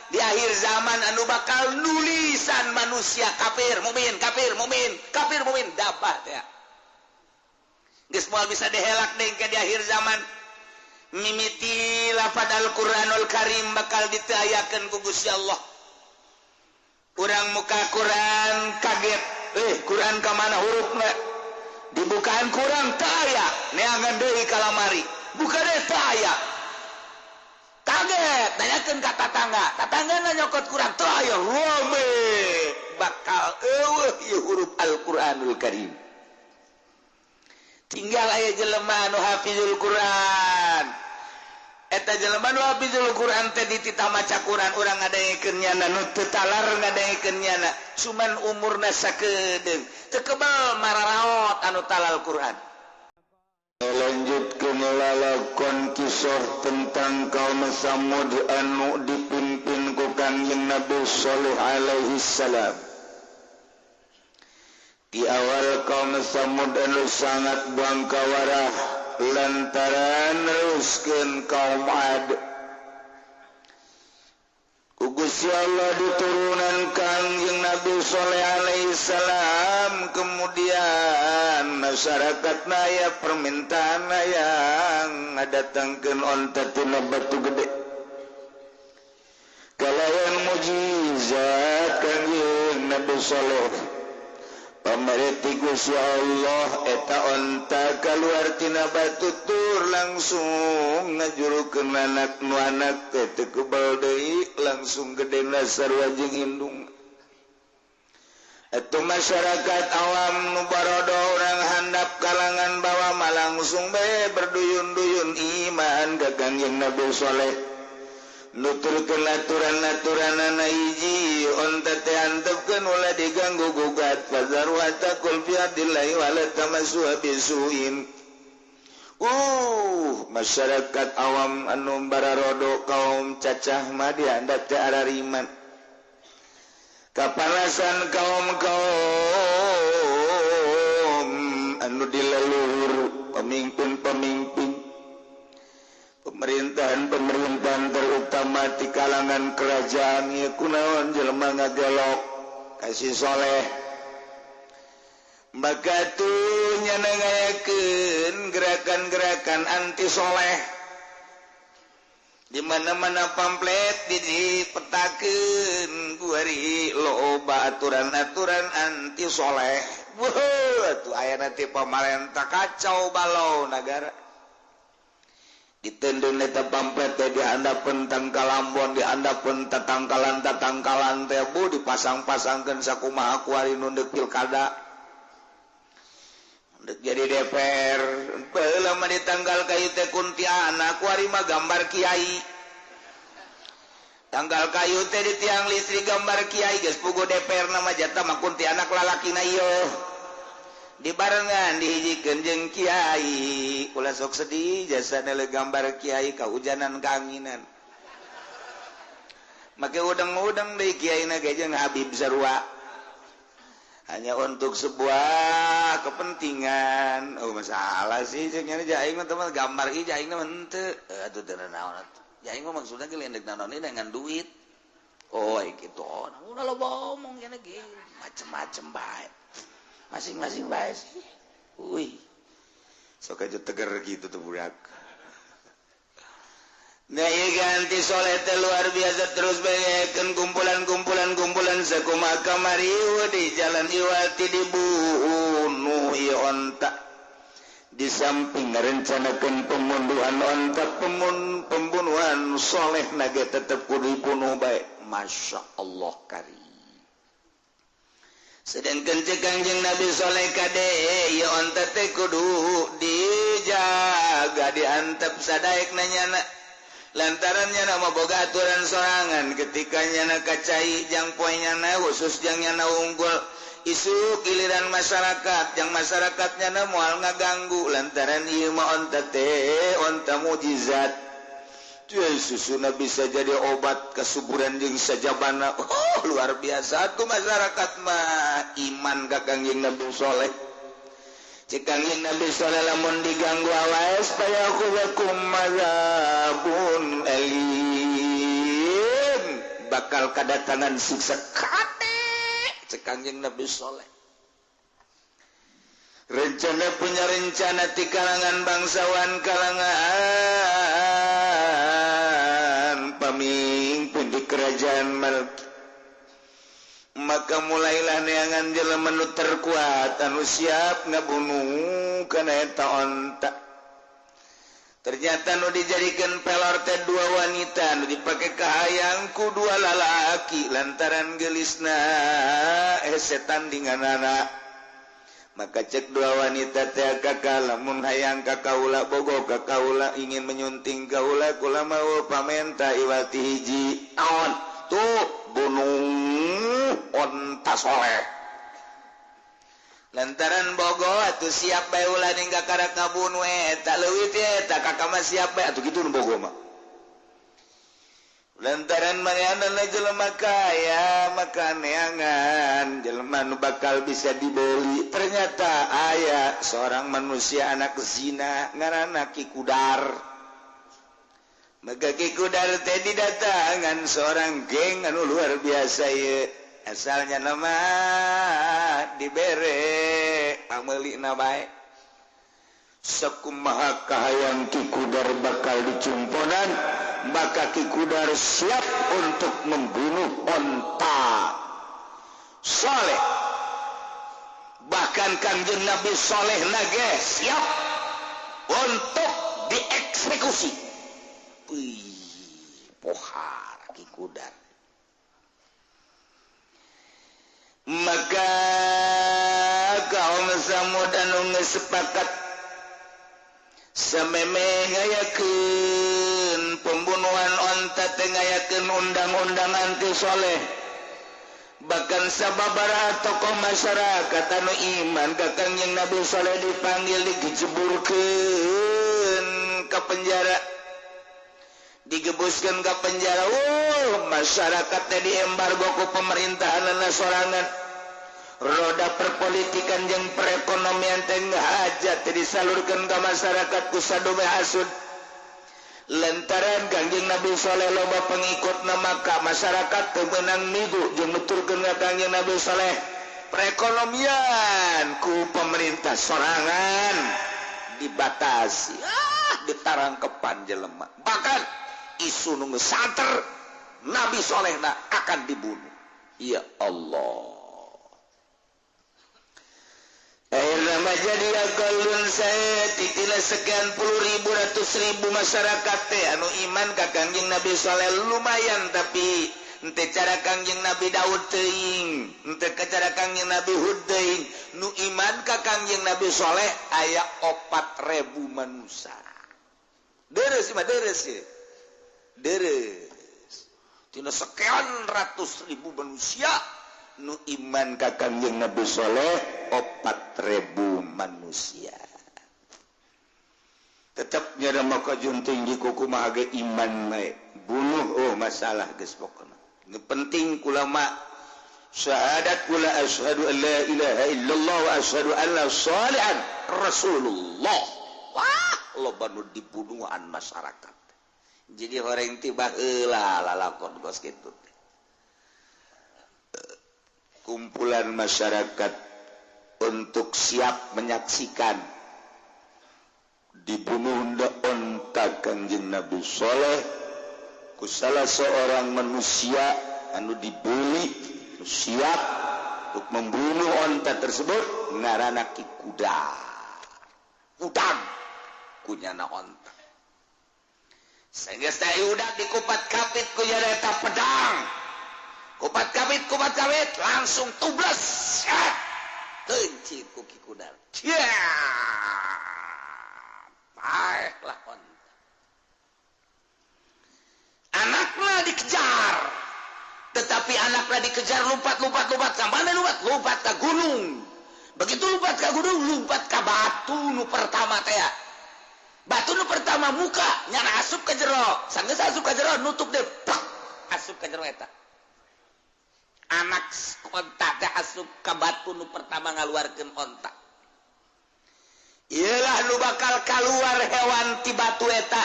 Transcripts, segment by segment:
Di akhir zaman anu bakal nulisan manusia kafir mukmin, kafir mukmin, kafir mukmin, dapat ya. Geus moal bisa dihelak deui ke di akhir zaman. Mimiti lafad Al-Qur'anul Karim bakal ditayakeun ku Gusti Allah. Urang muka Quran kaget, eh, Quran ka mana hurufna? Dibukaan Quran teu aya, neangan deui ka lamari. Buka deui, teu aya. Kaget, nanyakeun ka tatangga, tatangga nyokot Quran, teu aya, rame, bakal eueuh ieu huruf Al-Qur'anul Karim. Tinggal aya jelema anu hafizul Quran. Eta jelema nu hafizul Quran teh dititah maca Quran, urang ngadengekeun nyana, nu teu talar ngadengekeun nyana, cuman umurna sakedeung, teu kebal mararaot anu talal Quran. Lanjutkeun lalakon kisah tentang kaum Samud anu dipimpin ku Kangjeng Nabi Shalih alaihi salam. Di awal kaum Samud anu sangat bangkawarah lantaran neruskeun kaum Ad. Ku Gusti Allah diturunan Kangjeng Nabi Shalih alaihi salam, kemudian masyarakat naya permintaan yang ngadatangkeun onta tina batu gede kalayan mujizat Kangjeng Nabi Shalih. Pamareti Gusti Allah eta onta keluar tina batu tur langsung ngajurukeun anak, nu anak teh teu kebal deui, langsung gedena sarua jeung indung. Itu masyarakat awam nu barodo, orang handap, kalangan bawah mah langsung bae berduyun-duyun iman ka Kangjeng Nabi Soleh. Nuturkeun aturan-aturanana, hiji, onta teh antepkeun, ulah diganggu gugat, fadzaruha ta'kul fi ardillahi wala tamassuha bisuin. Masyarakat awam anu bararodo, kaum cacah mah dihandap teh arariman. Kapanasan kaum-kaum anu di leluhur, pemimpin-pemimpin, pemerintahan-pemerintahan, terutama di kalangan kerajaan ieu, kunaon jelema ngagelok kasih soleh? Maka tuh nyana ngayakeun gerakan-gerakan anti soleh. Di mana-mana pamflet dipetakeun kuari loba aturan-aturan anti soleh. Wah, tuh aya nanti pamarentah kacau balau negara. Ditendun eta pamflet teh dihandapeun tangkalambon, dihandapeun tatangkalan tatangkalan teh, bu, dipasang-pasangkeun sakumaha kuari nu deuk pilkada, deuk jadi DPR. Baheula mah di tanggal kayu teh kuntianak, kuari mah gambar kiai. Tanggal kayu teh di tiang listrik gambar kiai. Geus puguh DPR nama jatah mah kuntianak lalakina ieu dibarengan dihijikeun jeung kiai. Ulah sok sedih, jasa nele gambar kiai kahujanan kaanginan, make udang-udang deui kiai na ge jeung Habib sarua, hanya untuk sebuah kepentingan. Oh, masalah sih jeung nya aing mah teman gambar ieu aing mah henteu atuh, teu naon atuh. Aing mah maksudna ge lain naon dengan duit. Oh, gitu. Oh, udah lo ngomong gini macem-macem bae, masing-masing bae sih. Wih, sok aja tegar gitu tuh budak. Nah, iya, ganti soleh teh luar biasa, terus banyakan kumpulan-kumpulan kumpulan sakumaha kamari di jalan iwati dibunuh ieu onta. Di samping ngarencanakeun pembunuhan onta, pembunuhan soleh nage tetep kudu dibunuh bae. Masya Allah karim. Sedangkan cek Kangjeng Nabi Soleh, kade ieu onta teh kudu dijaga, diantep sadaek nanyana, lantaran nyana mah boga aturan sorangan. Ketika nyana kacai jang poe nyana khusus, jang nyana unggul, isuk giliran masyarakat, yang masyarakat nyana moal ngaganggu, lantaran ieu mah onta teh onta mujizat. Susuna bisa jadi obat kesuburan jeung sajabana. Oh, luar biasa tuh masyarakat mah iman ka Kangjeng Nabi Soleh. Cek Kangjeng Nabi Soleh, lamun diganggu awas, fayakhudzakum adzabun alim. bakal kadatangan siksa kate cek Kangjeng Nabi Soleh. Rencana punya rencana di kalangan bangsawan, kalangan pamimpin di kerajaan Malki. Maka mulailah neangan jelema nu terkuat anu siap ngabunuh kana eta onta. Ternyata nu dijadikan pelor teh dua wanita, nu dipake kahayang ku dua lalaki lantaran gelisna setan dinganana. Maka cek dua wanita teh kakak lamun hayang ka kaula bogo ka kaula ingin menyunting kaula kula mau pamenta iwati hiji naon tuh bunuh onta soleh. Lantaran bogo atuh siap bae ulah ningga karak ngabunuh eta leuwih teh eta kakak mah siap bae atuh kitu nu bogo mah. Lantaran manehna jelema kaya maka neangan jelema nu bakal bisa dibeli. Ternyata aya seorang manusia anak zina ngaranna Ki Kudar. Maka Ki Kudar teh didatangan seorang geng anu luar biasa ieu. Asalnya nama dibere pameulina bae. Sakumaha kahayang Ki Kudar bakal dicumponan, maka Ki Kudar siap untuk membunuh onta Soleh. Bahkan Kangjeng Nabi Soleh nage siap untuk dieksekusi. Wih, pohara Ki Kudar. Maka kaum Samud anu geus sepakat sameme ngayakeun pembunuhan onta teh ngayakeun undang-undang anti soleh. Bahkan sababaraha tokoh masyarakat anu iman ka Kangjeng Nabi Soleh dipanggil digejeburkeun ka penjara, digebuskeun ka penjara. Masyarakat teh diembargo ku pemerintahanna sorangan. Roda perpolitikan jeung perekonomian teh hajat teh disalurkeun ka masyarakat ku sadome hasud. Lantaran Kangjeng Nabi Soleh loba pengikutna maka masyarakat teu meunang migu jeung nuturkeun ka Kangjeng Nabi Soleh. Perekonomian ku pemerintah sorangan dibatasi, ditarangkepan jelema. Bahkan isu nu geus santer Nabi Solehna akan dibunuh. Ya Allah. Akhirnya jadi akalun saya titina sekian puluh ribu ratus ribu masyarakat teh anu iman ka Kangjeng Nabi Soleh lumayan, tapi ente cara Kangjeng Nabi Daud teuing, ente cara Kangjeng Nabi Hud teuing, nu iman ka Kangjeng Nabi Soleh aya 4.000 manusia. Deres mah deres ye. Deres. Tina sekian ratus ribu manusia nu iman ka Kangjeng Nabi Soleh 4.000 manusia. Tetap nyada maka junting di kuku mah ge iman bae. Bunuh masalah geus pokona. Nu penting kula mah syahadat kula asyhadu an la ilaha illallah wa asyhadu anna shalihan rasulullah. Wah, loba nu dibunuhan masyarakat. Jadi horeng tiba heula lalakon kos kitu. Kumpulan masyarakat untuk siap menyaksikan dibunuh onta Kangjeng Nabi Soleh ku salah seorang manusia anu dibeli siap untuk membunuh onta tersebut ngaranna Ki Kudar. Udang kunyana onta. Sehingga saya udah dikupat kapit kunyana eta pedang. Kupat kapit langsung tubles. Keunci ku Ki Kudar. Baiklah onta. Anaknya dikejar. Tetapi anaknya dikejar lompat ke mana lompat? Lompat ke gunung. Begitu lompat ke gunung, lompat ke batu nu pertama teh. Batu nu pertama muka nyana asup ke jero. Sanggeus asup ke jero nutup deh. Plak, asup ke jero eta. Anak onta teh asup ke batu nu pertama ngaluarkeun onta. Iyalah nu bakal kaluar hewan ti batu eta.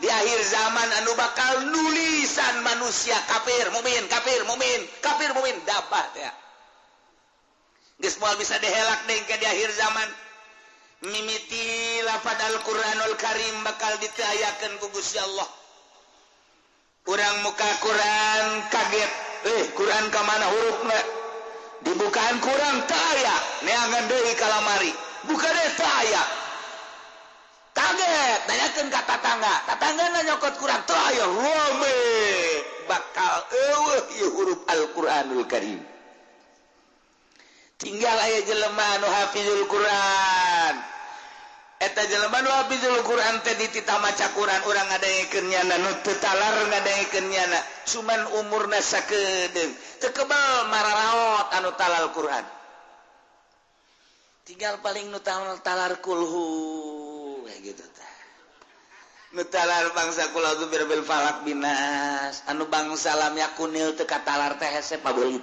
Di akhir zaman anu bakal nulisan manusia kafir mukmin kafir mukmin kafir mukmin dabah teh. Geus moal bisa dihelak deui ke di akhir zaman. Mimiti lafaz Al-Qur'anul Karim bakal diteayakeun ku Gusti Allah. Urang muka Quran kaget, Quran ka mana hurufna? Dibukaan Quran teu aya, neangan deui ka lamari. Buka deui teu aya. Kaget, nanyakeun ka tatangga, tatanggana nyokot Quran teu aya, rame bakal eueuh ieu huruf Al-Qur'anul Karim. Tinggal aya jelema anu hafizul Quran. Eta jelema nu hafizul Quran teh dititah maca Quran, urang ngadengekeun nyana nu teu talar ngadengekeun nyana, cuman umurna sakedeung teu kebal mararaot anu talal Quran. Tinggal paling nu talar kulhu kayak gitu tah. Nu talar bangsa kul a'udzu birabbil falaq binas, anu bangsa lam yakunil teu katalar teh hese pabelit.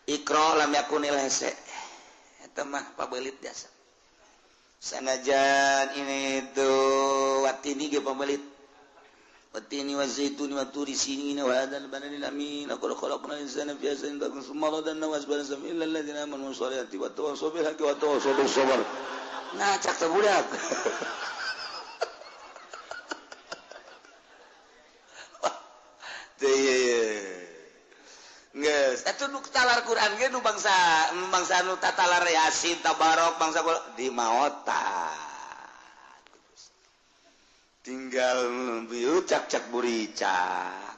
Iqra lam yakunil hese. Eta mah pabelit jasa. Sanajan ini tuh watini ge pabelit. Watini wa zaituni wa turi sinina wa hadzal baladil amin laqad khalaqnal insana fi ahsani taqwim tsumma radadnahu asfala safilin illa alladziina aamanu was-solihati wa tawassaw bil haqqi wa tawassaw bis sabr. Nah, cak teh budak. Geus, eta nu talar Quran ge nu bangsa bangsa nu tatalar Yasin, Tabarok, bangsa di maota. Tinggal bieu cak-cak buricak.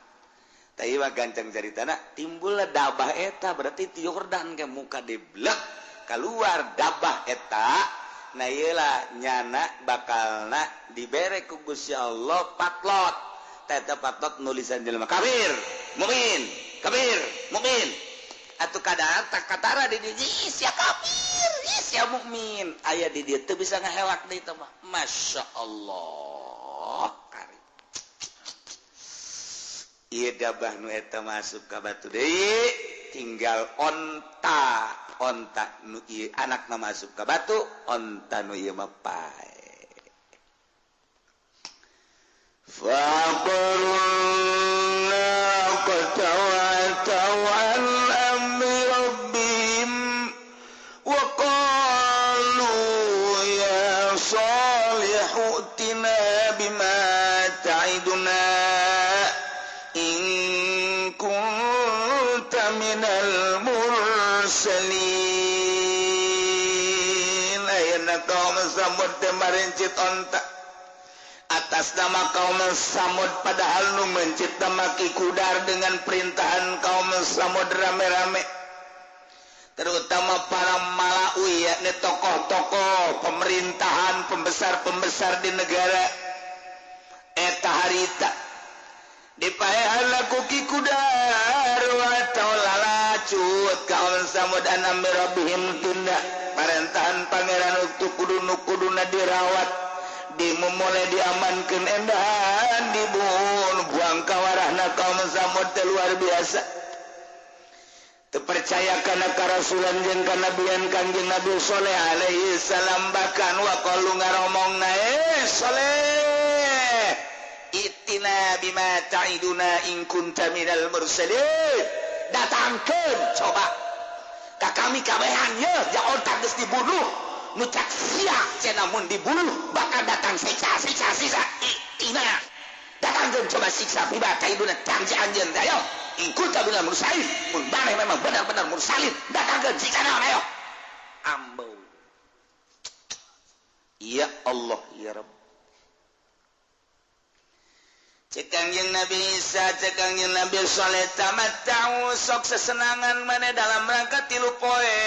Tah ieu mah gancang caritana timbullah dabah eta berarti ti Yordan ke muka diblek keluar dabah eta. Nah ieu lah nyana bakalna dibere ku Gusti Allah patlot. Eta patlot nulisan jelema kafir, mukmin, kafir, mukmin. Atuh kadang tak katara di dieu sia kafir, sia mukmin. Aya di dieu teu bisa ngahelak deui teh mah. Masya Allah. Karim. Ieu dabah nu eta masuk ka batu deui, tinggal onta, onta nu ieu anakna masuk ka batu, onta nu ieu mah pae. فَعَقَرُوا النَّاقَةَ وَعَتَوْا عَنْ أَمْرِ رَبِّهِمْ وَقَالُوا يَا صَالِحُ ائْتِنَا بِمَا تَعِدُنَا إِن كُنتَ مِنَ الْمُرْسَلِينَ. Ayeuna kaum Samud teh marencit onta atas nama kaum Samud, padahal nu mencit nama Ki Kudar dengan perintahan kaum Samud rame-rame, terutama para malawi yakni tokoh-tokoh pemerintahan, pembesar-pembesar di negara eta harita dipaehan ku Ki Kudar atau lalacut kaum Samud anam rabbihim tunda parentahan pangeran untuk kudu kuduna dirawat, dimulai diamankan endahan, dibunuh buang kawarahna kaum Samud teh luar biasa. Terpercaya kana karasulan jeung kanabian Kangjeng Nabi Soleh alaihi salam, bahkan wa qalu ngaromongna Soleh itina bima ta'iduna in kunta minal mursalin. Datangkeun coba ka kami kabehan ye ja onta geus dibunuh, nu cak sia cenah mun dibunuh bakal datang siksa siksa siksa. Itina datangkeun coba siksa bima ta'iduna tangji anjeun ayo in kunta minal mursalin, mun maneh memang benar-benar mursalin datangkeun siksa naon ayo. Ambo ya Allah ya Rabb. Cek Kangjeng Nabi Isa, cek Kangjeng Nabi Soleh, tamatta'u sok sesenangan maneh dalam rangka tilu poe.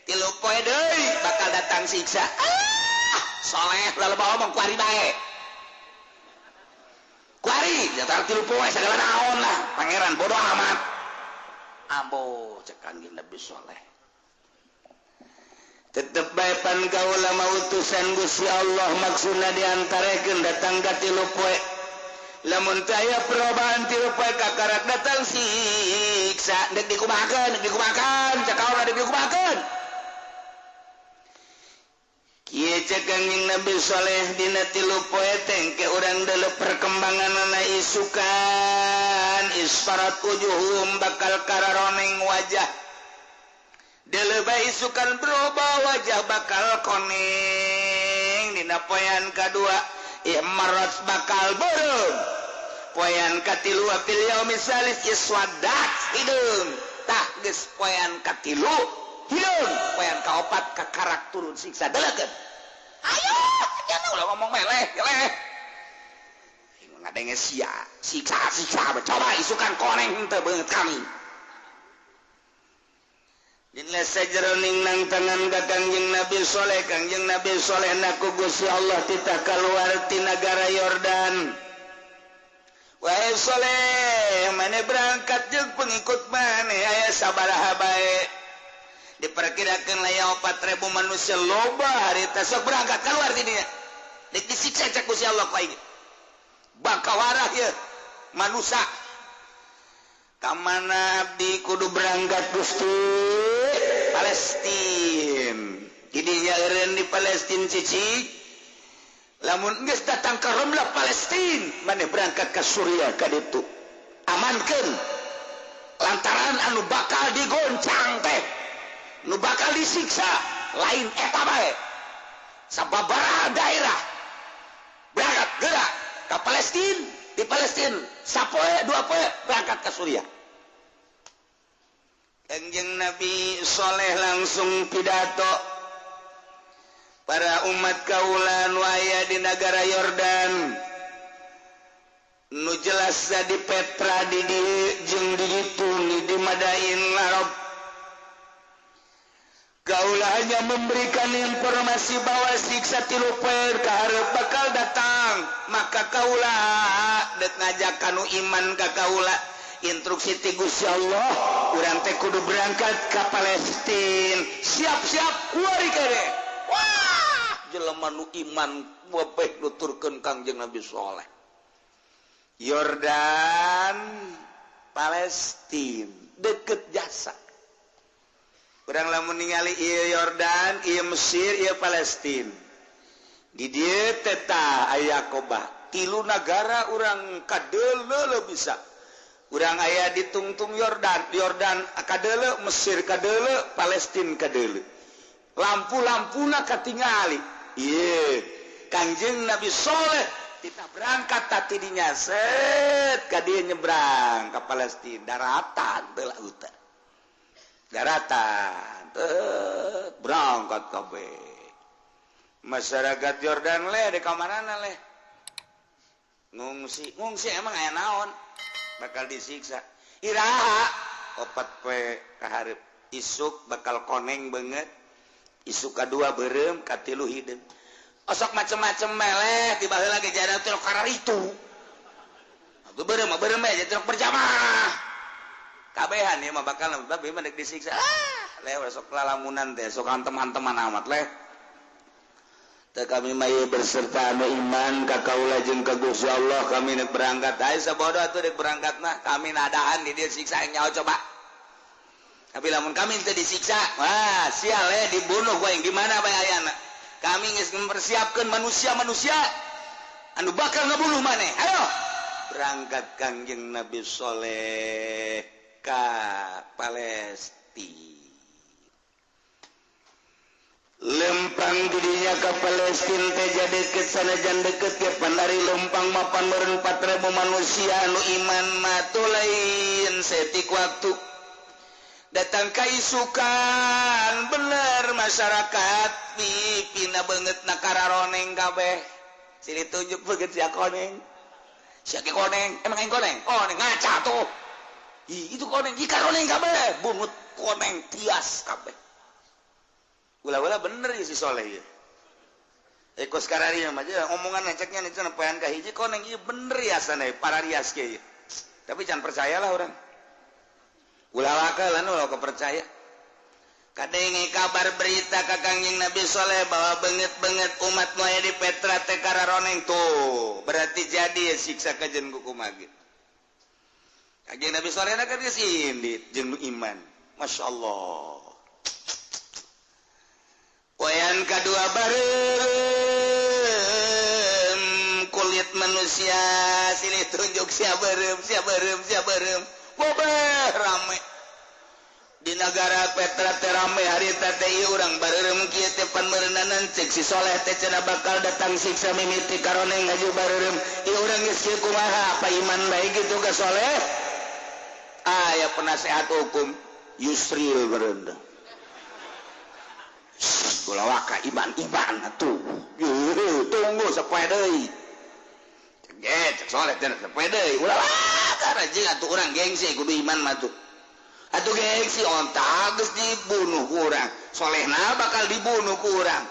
Tilu poe deui bakal datang siksa. Ah, Soleh lalu bawa omong kuari bae. Kuari, datang tilu poe sagala naon lah, pangeran bodoh amat. Ambo cek Kangjeng Nabi Soleh. Tetep bae pan kaula mah utusan Gusti Allah maksudna diantarekeun datang ka tilu poe. Lamun teu aya perubahan tilu poe kakarak datang siksa, deuk dikumahakeun, deuk dikumahakeun, cek kaula deuk dikumahakeun. Kieu cek Kangjeng Nabi Soleh dina tilu poe teh engke urang deuleu perkembanganna isukan isfarat wujuhum bakal kararoneng wajah. Deuleu bae isukan berubah wajah bakal koneng. Dina poean kadua ihmarat bakal beureum. Poean katilu fil yaumi salis iswadat hideung. Tah geus poean katilu hideung, poean kaopat kakarak turun siksa delegeun. Ayo, jangan ulah ngomong meleh, meleh. Ngadenge sia, siksa siksa coba isukan koneng teu beungeut kami. Dina sajeroning nang tangan ka Kangjeng Nabi Soleh, Kangjeng Nabi Soleh na ku Gusti Allah titah kaluar ti nagara Yordan. Wahai Soleh, maneh berangkat jeung pengikut maneh aya sabaraha bae. Diperkirakan aya 4.000 manusia loba harita sok berangkat keluar ti dinya. Dek disiksa cek Gusti Allah ku aing. Bakawarah ieu manusia. Ka mana abdi kudu berangkat Gusti? Palestin. Didinya eureun di Palestin cicik. Lamun geus datang ka Romlah Palestin, maneh berangkat ka Suriah ka ditu. Amankeun lantaran anu bakal digoncang teh, nu bakal disiksa lain eta bae. Sababaraha daerah berangkat geura ka Palestin, di Palestin sapoe dua poe berangkat ka Suriah. Kangjeng Nabi Soleh langsung pidato para umat kaula nu aya di negara Yordan nu jelas di Petra di dieu jeung di ditu di Madain Arab. Kaula hanya memberikan informasi bahwa siksa tilu poe kaharep bakal datang, maka kaula dek ngajak kanu iman ka kaula instruksi ti Gusti Allah urang teh kudu berangkat ka Palestin, siap-siap kuari kene. Wah, jelema nu iman bebeh nuturkeun Kangjeng Nabi Soleh. Yordan Palestin deket jasa. Urang lamun ningali ieu Yordan, ieu Mesir, ieu Palestin. Di dieu teh tah aya Koba. Tilu nagara urang kadeuleu bisa. Urang aya di tungtung Yordan, Yordan kadeuleu, Mesir kadeuleu, Palestin kadeuleu. Lampu-lampuna katingali. Ieu Kangjeng Nabi Soleh kita berangkat tadi dinya set ka dieu nyebrang ka Palestina daratan teu lautan. Daratan teu berangkat kabeh. Masyarakat Yordan leh di kamarana leh. Ngungsi, ngungsi emang aya naon? Bakal disiksa. Iraha opat poe kaharep isuk bakal koneng beungeut. Isuk kadua beureum, katilu hideung. Osok macem-macem meleh tiba heula ge jarak teh kararitu. Atuh beureum mah beureum bae jadi berjamaah. Kabehan ieu mah bakal babe mah dek disiksa. Ah, leh sok lalamunan teh sok antem-anteman amat leh. Teu kami mah ieu berserta anu iman ka kaula jeung ka Gusti Allah kami nek berangkat. Ai sabodo atuh dek berangkat mah kami nadaan di dieu siksa nyaho coba. Tapi lamun kami teu disiksa, wah sial leh dibunuh ku aing di mana bae ayana. Kami geus mempersiapkeun manusia-manusia anu bakal ngabunuh maneh. Ayo berangkat Kangjeng Nabi Soleh ka Palestina. Lempang didinya ka Palestina teh jadi deket sanajan deket ke pandari lempang mapan meureun 4.000 manusia anu iman mah teu lain setik waktu. Datang ka isukan bener masyarakat pipina beungeut na kararoneng kabeh. Silih tunjuk beungeut sia koneng. Sia ge koneng, emang aing koneng? Koneng ngaca tuh. Ih, itu koneng, ih karoneng kabeh, bungut koneng tias kabeh. Ulah-ulah bener ya si Soleh ieu. Kos kararieu mah omongan ceknya cenah poean ka hiji koneng ieu bener ya sana para rias ge ieu. Tapi jangan percayalah orang. Ulah wakalan ulah kepercaya. Kadenge kabar berita ka Kangjeng Nabi Soleh bahwa beungeut-beungeut umat nu aya di Petra teh kararoneng tuh. Berarti jadi siksa kajen ku kumaha ge. Kangjeng Nabi Soleh na kan geus indit jeung nu iman. Masya Allah. Poean kadua bareureum kulit manusia silih tunjuk sia beureum sia beureum sia beureum bobeh rame di negara Petra teh rame harita teh ieu urang bareureum kieu teh pan meureunanan cek si soleh teh cenah bakal datang siksa mimiti karoneng haju bareureum ieu urang geus kieu kumaha apa iman bae kitu ka soleh aya penasehat hukum Yusril berenda ulah waka iman iman atuh tunggu sapoe deui cek soleh teh sapoe deui ulah waka rajin atuh urang gengsi kudu iman mah tuh atuh gengsi onta geus dibunuh ku urang solehna bakal dibunuh ku urang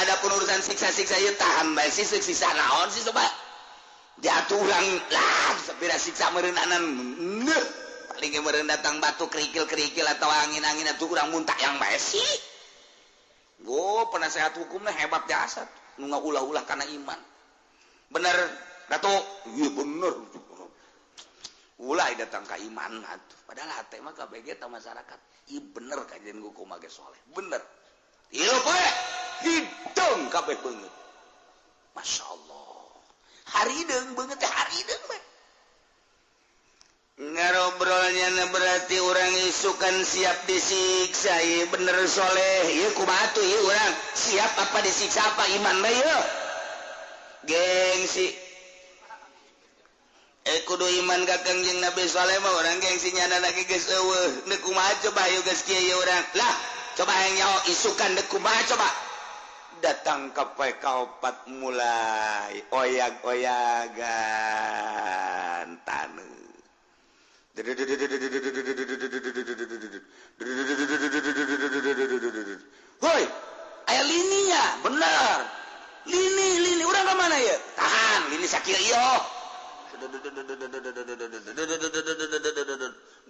adapun urusan siksa-siksa ieu tahan bae sih siksa naon sih coba jatuh urang lah sapira siksa meureunanan neuh paling ge meureun datang batu kerikil-kerikil atau angin-angin atuh urang muntah yang bae sih. Go penasehat hukumnya hebat jasa nu ngaulah-ulah kana iman. Bener Dato? Iya bener. Ulah datang ka iman atuh. Padahal hate mah kabeh ta masyarakat. Ieu bener kajian hukum ge soleh. Bener. Ieu poe hidung kabeh beungeut. Masyaallah. Harideung beungeut teh harideung mah. Ngarobrolnya berarti orang isukan siap disiksa ieu bener soleh ieu kumaha tuh ieu urang siap apa disiksa apa iman bae ieu gengsi kudu iman ka Kangjeng Nabi soleh mah urang gengsi nyana lagi geus eueuh deuk kumaha coba ieu geus kieu ieu urang lah coba hayang nyaho isukan deuk kumaha coba datang ka poe kaopat mulai oyag-oyagan taneuh. Hoi, aya lininya, bener. Lini, lini, urang ka mana ya? Tahan, lini sakieu ieu.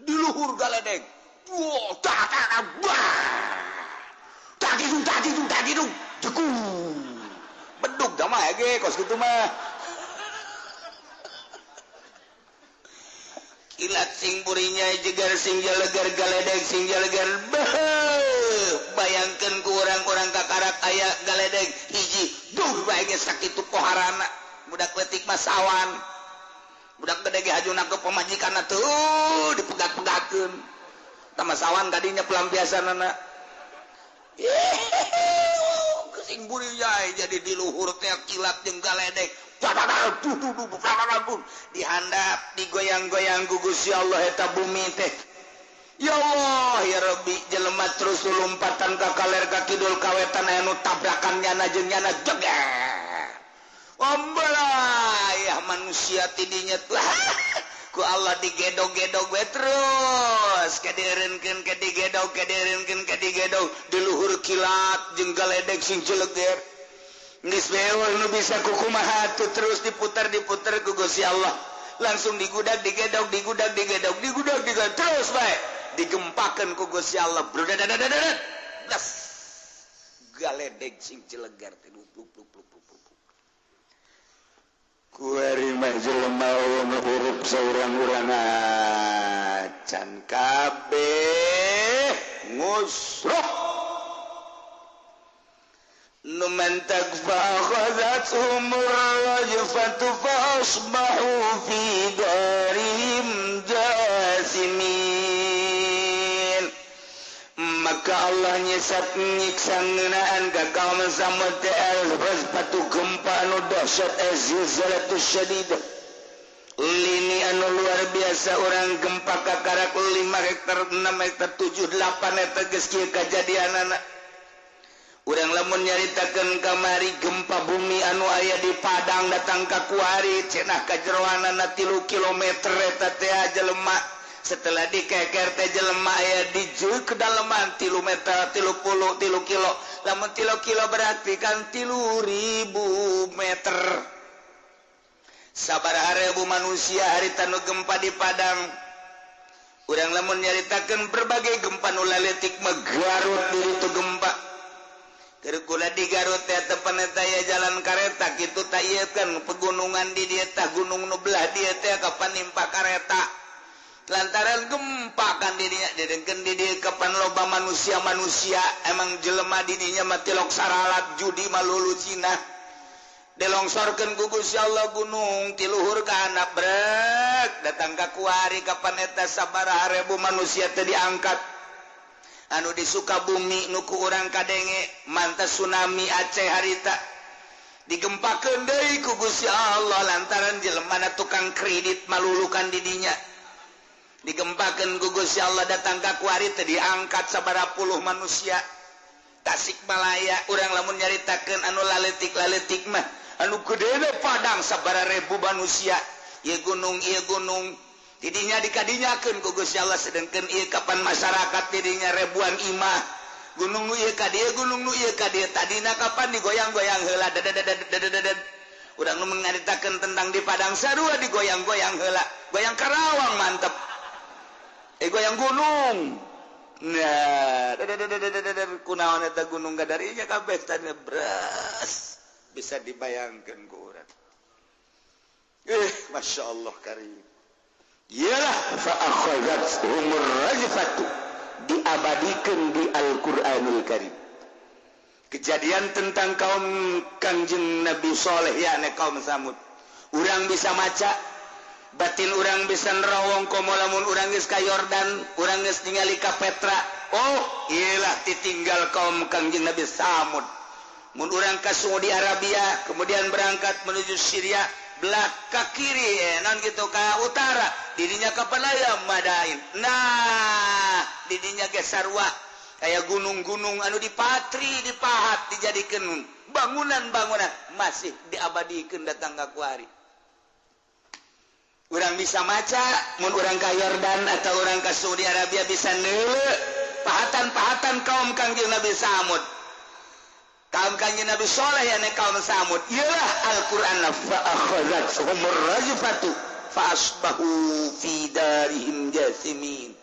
Di luhur galedeg. Wah, tak tak bah. Tak didung, tak didung, tak didung. Jeku. Bedug da mah ge kos kitu mah. Kilat sing burinya jegar sing jalegar galedeg sing jalegar beuh bayangkeun ku urang-urang kakarak aya galedeg hiji duh bae ge sakitu poharana budak leutik mah sawan budak gede ge hajuna ke pamajikanna tuh dipegat-pegatkeun tah mah sawan kadinya pelampiasanana sing burinya jadi di luhur teh kilat jeung galedeg dihandap digoyang-goyang ku Gusti Allah eta bumi teh ya Allah ya Rabbi jelema terus lompatan ka kaler ka kidul ka wetan aya nu tabrakan nyana jeung nyana jeger ombelah manusia tidinya tuh ku Allah digedog-gedog we terus kadieureunkeun kadigedog kadieureunkeun kadigedog di luhur kilat jeung galedeg sing jeleger geus beul nu bisa kukumaha tuh terus diputar-diputar ku Gusti Allah langsung digudag digedog digudag digedog digudag digedog terus bae digempakeun ku Gusti Allah brudadadadadad das galedeg sing jeleger teh lup lup lup lup lup kuari mah jelema hurup saurang-urang acan kabeh ngusruh numantak fa'akhadhathum ar-rajfatu fa'asbahu fi darihim jasimin. Maka Allah nyesat nyiksa ngeunaan ka kaum Samud teh al-rajfatu gempa anu dahsyat az-zilzalatu syadidah lini anu luar biasa orang gempa kakarak 5 hektar 6 hektar 7 8 hektar geus kieu kajadianana. Urang lamun nyaritakeun kamari gempa bumi anu aya di Padang datang ka kuari cenah kajeroanana 3 kilometer eta teh jelema setelah dikeker teh jelema aya di kedalaman 3 meter 30 3 kilo lamun 3 kilo berarti kan 3.000 meter. Sabaraha ribu manusia harita nu gempa di Padang. Urang lamun nyaritakeun berbagai gempa nu laletik mah Garut di ditu gempa. Kula di Garut teh tepan eta aya jalan kareta kitu ta ieu kan pegunungan di dieu tah gunung nu belah dieu teh kapan nimpa kareta. Lantaran gempa kan dirinya didengkeun di dieu kapan loba manusia-manusia emang jelema di dinya mah tilok saralat judi malulu Cina. Dilongsorkeun ku Gusti Allah gunung ti luhur ka handap brek datang ka kuari kapan eta sabaraha ribu manusia teh diangkat. Anu di Sukabumi nu ku urang kadenge mantas tsunami Aceh harita digempakeun deui ku Gusti Allah lantaran jelemana tukang kredit malulukan di dinya. Digempakeun ku Gusti Allah datang ka kuari teh diangkat sabaraha puluh manusia. Tasikmalaya urang lamun nyaritakeun anu laletik-laletik mah anu gedena Padang sabaraha ribu manusia. Ieu gunung ieu gunung didinya dikadinyakeun ku Gusti Allah sedengkeun ieu kapan masyarakat didinya ribuan imah. Gunung nu ieu ka dieu gunung nu ieu ka dieu tadina kapan digoyang-goyang heula dadadadadadadad. Urang nu nyaritakeun tentang di Padang sarua digoyang-goyang heula. Goyang Karawang mantep. Goyang gunung. Nah, kunaon eta gunung kadarinya kabeh tadi beras bisa dibayangkeun ku urang. Masya Allah karim. Iyalah fa akhadhathumur rajfatu diabadikeun di Al-Qur'anul Karim. Kejadian tentang kaum Kangjeng Nabi Soleh yakni kaum Samud. Urang bisa maca batin urang bisa nerawong komo lamun urang geus ka Yordan, urang geus ningali ka Petra. Oh, iyalah ditinggal kaum Kangjeng Nabi Samud. Mun urang ka Saudi Arabia, kemudian berangkat menuju Syria, belah ka kiri, non gitu ka utara, didinya ka aya Madain. Nah, didinya ge sarua kaya gunung-gunung anu dipatri, dipahat, dijadikeun bangunan-bangunan masih diabadikeun datang ka kuari. Urang bisa maca mun urang ka Yordan atau urang ka Saudi Arabia bisa neuleuh pahatan-pahatan kaum Kangjeng Nabi Samud. Kaum Kangjeng Nabi Soleh yakni kaum Samud. Iyalah Al-Qur'an fa akhadhathumur rajfatu fa asbahu fi darihim jathimin.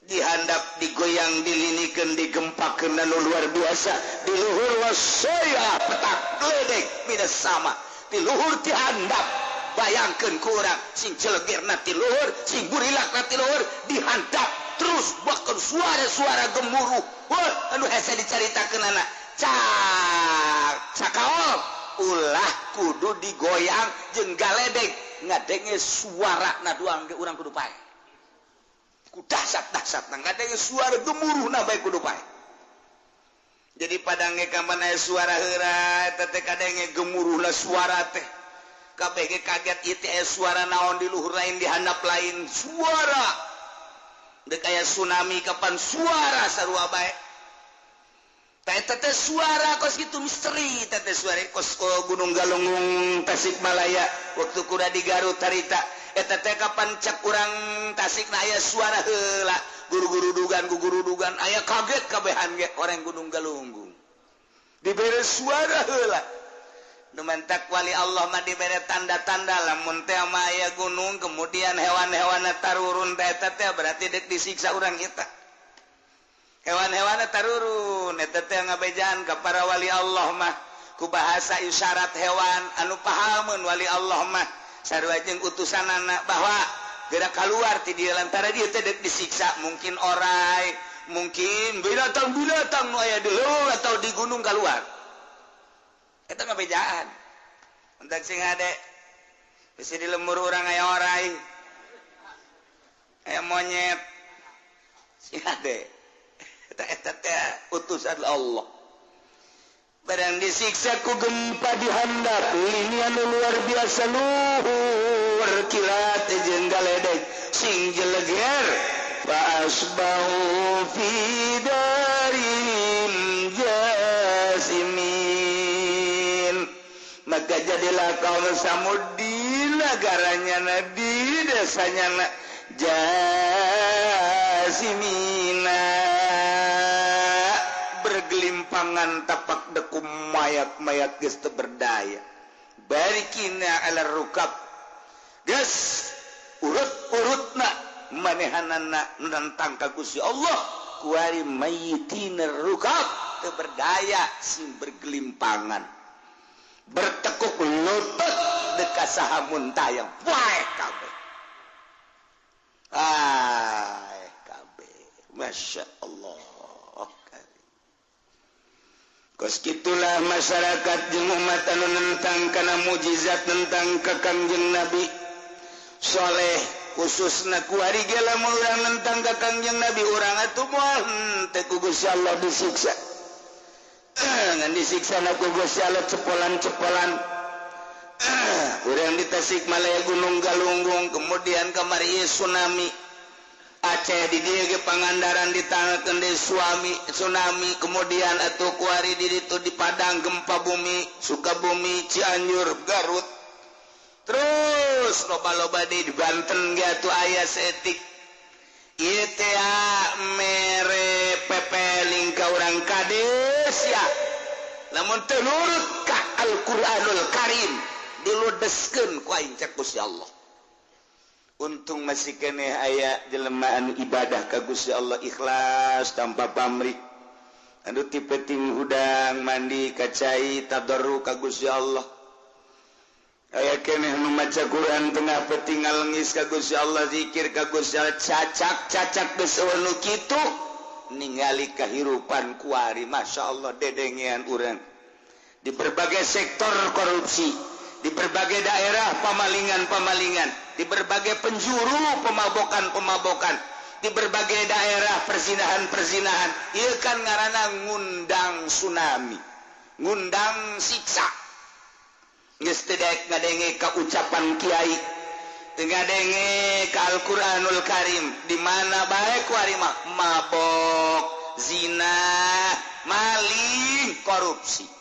Dihandap, digoyang, dilinikeun, digempakeun anu luar biasa, di luhur wasaya petak gledek minas sama, di luhur dihandap. Bayangkeun ku urang sing celegerna ti luhur, sing burilakna ti luhur, dihandap terus bahkan suara-suara gemuruh. Wah, anu hese dicaritakeun anak. Cak, cakaol ulah kudu digoyang jeung galedek ngadenge suarana doang ge urang kudu pae. Ku dahsyat-dahsyatna ngadenge suara gemuruhna bae kudu pae. Jadi Padang ge kapan aya suara heura eta teh kadenge gemuruhna suara teh. Kabeh ge kaget ieu teh suara naon di luhur lain di handap lain suara. Deuk aya tsunami kapan suara sarua bae. Teh teh suara kos kitu misteri teh teh suara kos Gunung Galunggung Tasikmalaya waktu kuda di Garut harita eta teh kapan cek urang Tasikna aya suara heula guru-guru dugan aya kaget kabehan ge orang Gunung Galunggung dibere suara heula. Numantak wali Allah mah dibere tanda-tanda lamun teh mah aya gunung kemudian hewan-hewan tarurun teh eta teh berarti deuk disiksa urang kita. Hewan-hewan tarurun eta teh ngabejaan ka para wali Allah mah ku bahasa isyarat hewan anu pahameun wali Allah mah sarua jeung utusanana bahwa geura kaluar ti dieu lantaran dieu teh deuk disiksa mungkin orai mungkin binatang-binatang nu aya di leuweung atau di gunung kaluar. Eta ngabejaan. Entak sing hade bisi di lembur urang aya orai aya monyet sing hade eta teh utusan Allah. Barang disiksa ku gempa di handap linian luar biasa luhur kilat jeung galedek sing jeleger fa asbahu fi darim jasimin. Maka jadilah kaum Samud di negaranya na di desanya na jasimina bergelimpangan tapak dekum mayat-mayat geus teu berdaya. Barikina ala rukab geus urut-urutna manehanana nentang ka Gusti Allah kuari mayitina rukab teu berdaya sing bergelimpangan bertekuk lutut dekat saha muntayang wae kabeh. Masya Allah. Kos kitulah masyarakat jeung umat anu nentang kana mujizat, nentang ka Kangjeng Nabi Soleh, khususna kuari ge lamun urang nentang ka Kangjeng Nabi, urang atuh moal henteu ku Gusti Allah disiksa. Ngan disiksa na ku Gusti Allah cepolan-cepolan. Urang di Tasikmalaya Gunung Galunggung, kemudian kamari tsunami Aceh, di dieu ge Pangandaran ditangkeun deui suami tsunami, kemudian atuh kuari di ditu di Padang gempa bumi, Sukabumi, Cianjur, Garut, terus loba-loba di Banten ge atuh aya saeutik. Ieu teh mere pepeling ka urang kades ya, lamun teu nurut ka Al-Qur'anul Karim diludeskeun ku aing, cek Gusti Allah. Untung masih keneh aya jelema anu ibadah ka Gusti Allah ikhlas tanpa pamrih, anu ti peuting hudang mandi ka cai tadarru ka Gusti Allah, aya keneh nu maca Quran tengah peuting ngalengis ka Gusti Allah, zikir ka Gusti Allah, cacak-cacak geus nu kitu ningali kahirupan kuari. Masya Allah, dedengean urang di berbagai sektor korupsi, di berbagai daerah pemalingan-pemalingan, di berbagai penjuru pemabokan-pemabokan, di berbagai daerah perzinahan-perzinahan. Ieu kan ngaranna ngundang tsunami, ngundang siksa. Geus teu daek ngadenge ka ucapan kiai, teu ngadenge ka Al-Qur'anul Karim, di mana bae kuari mah mabok, zina, maling, korupsi.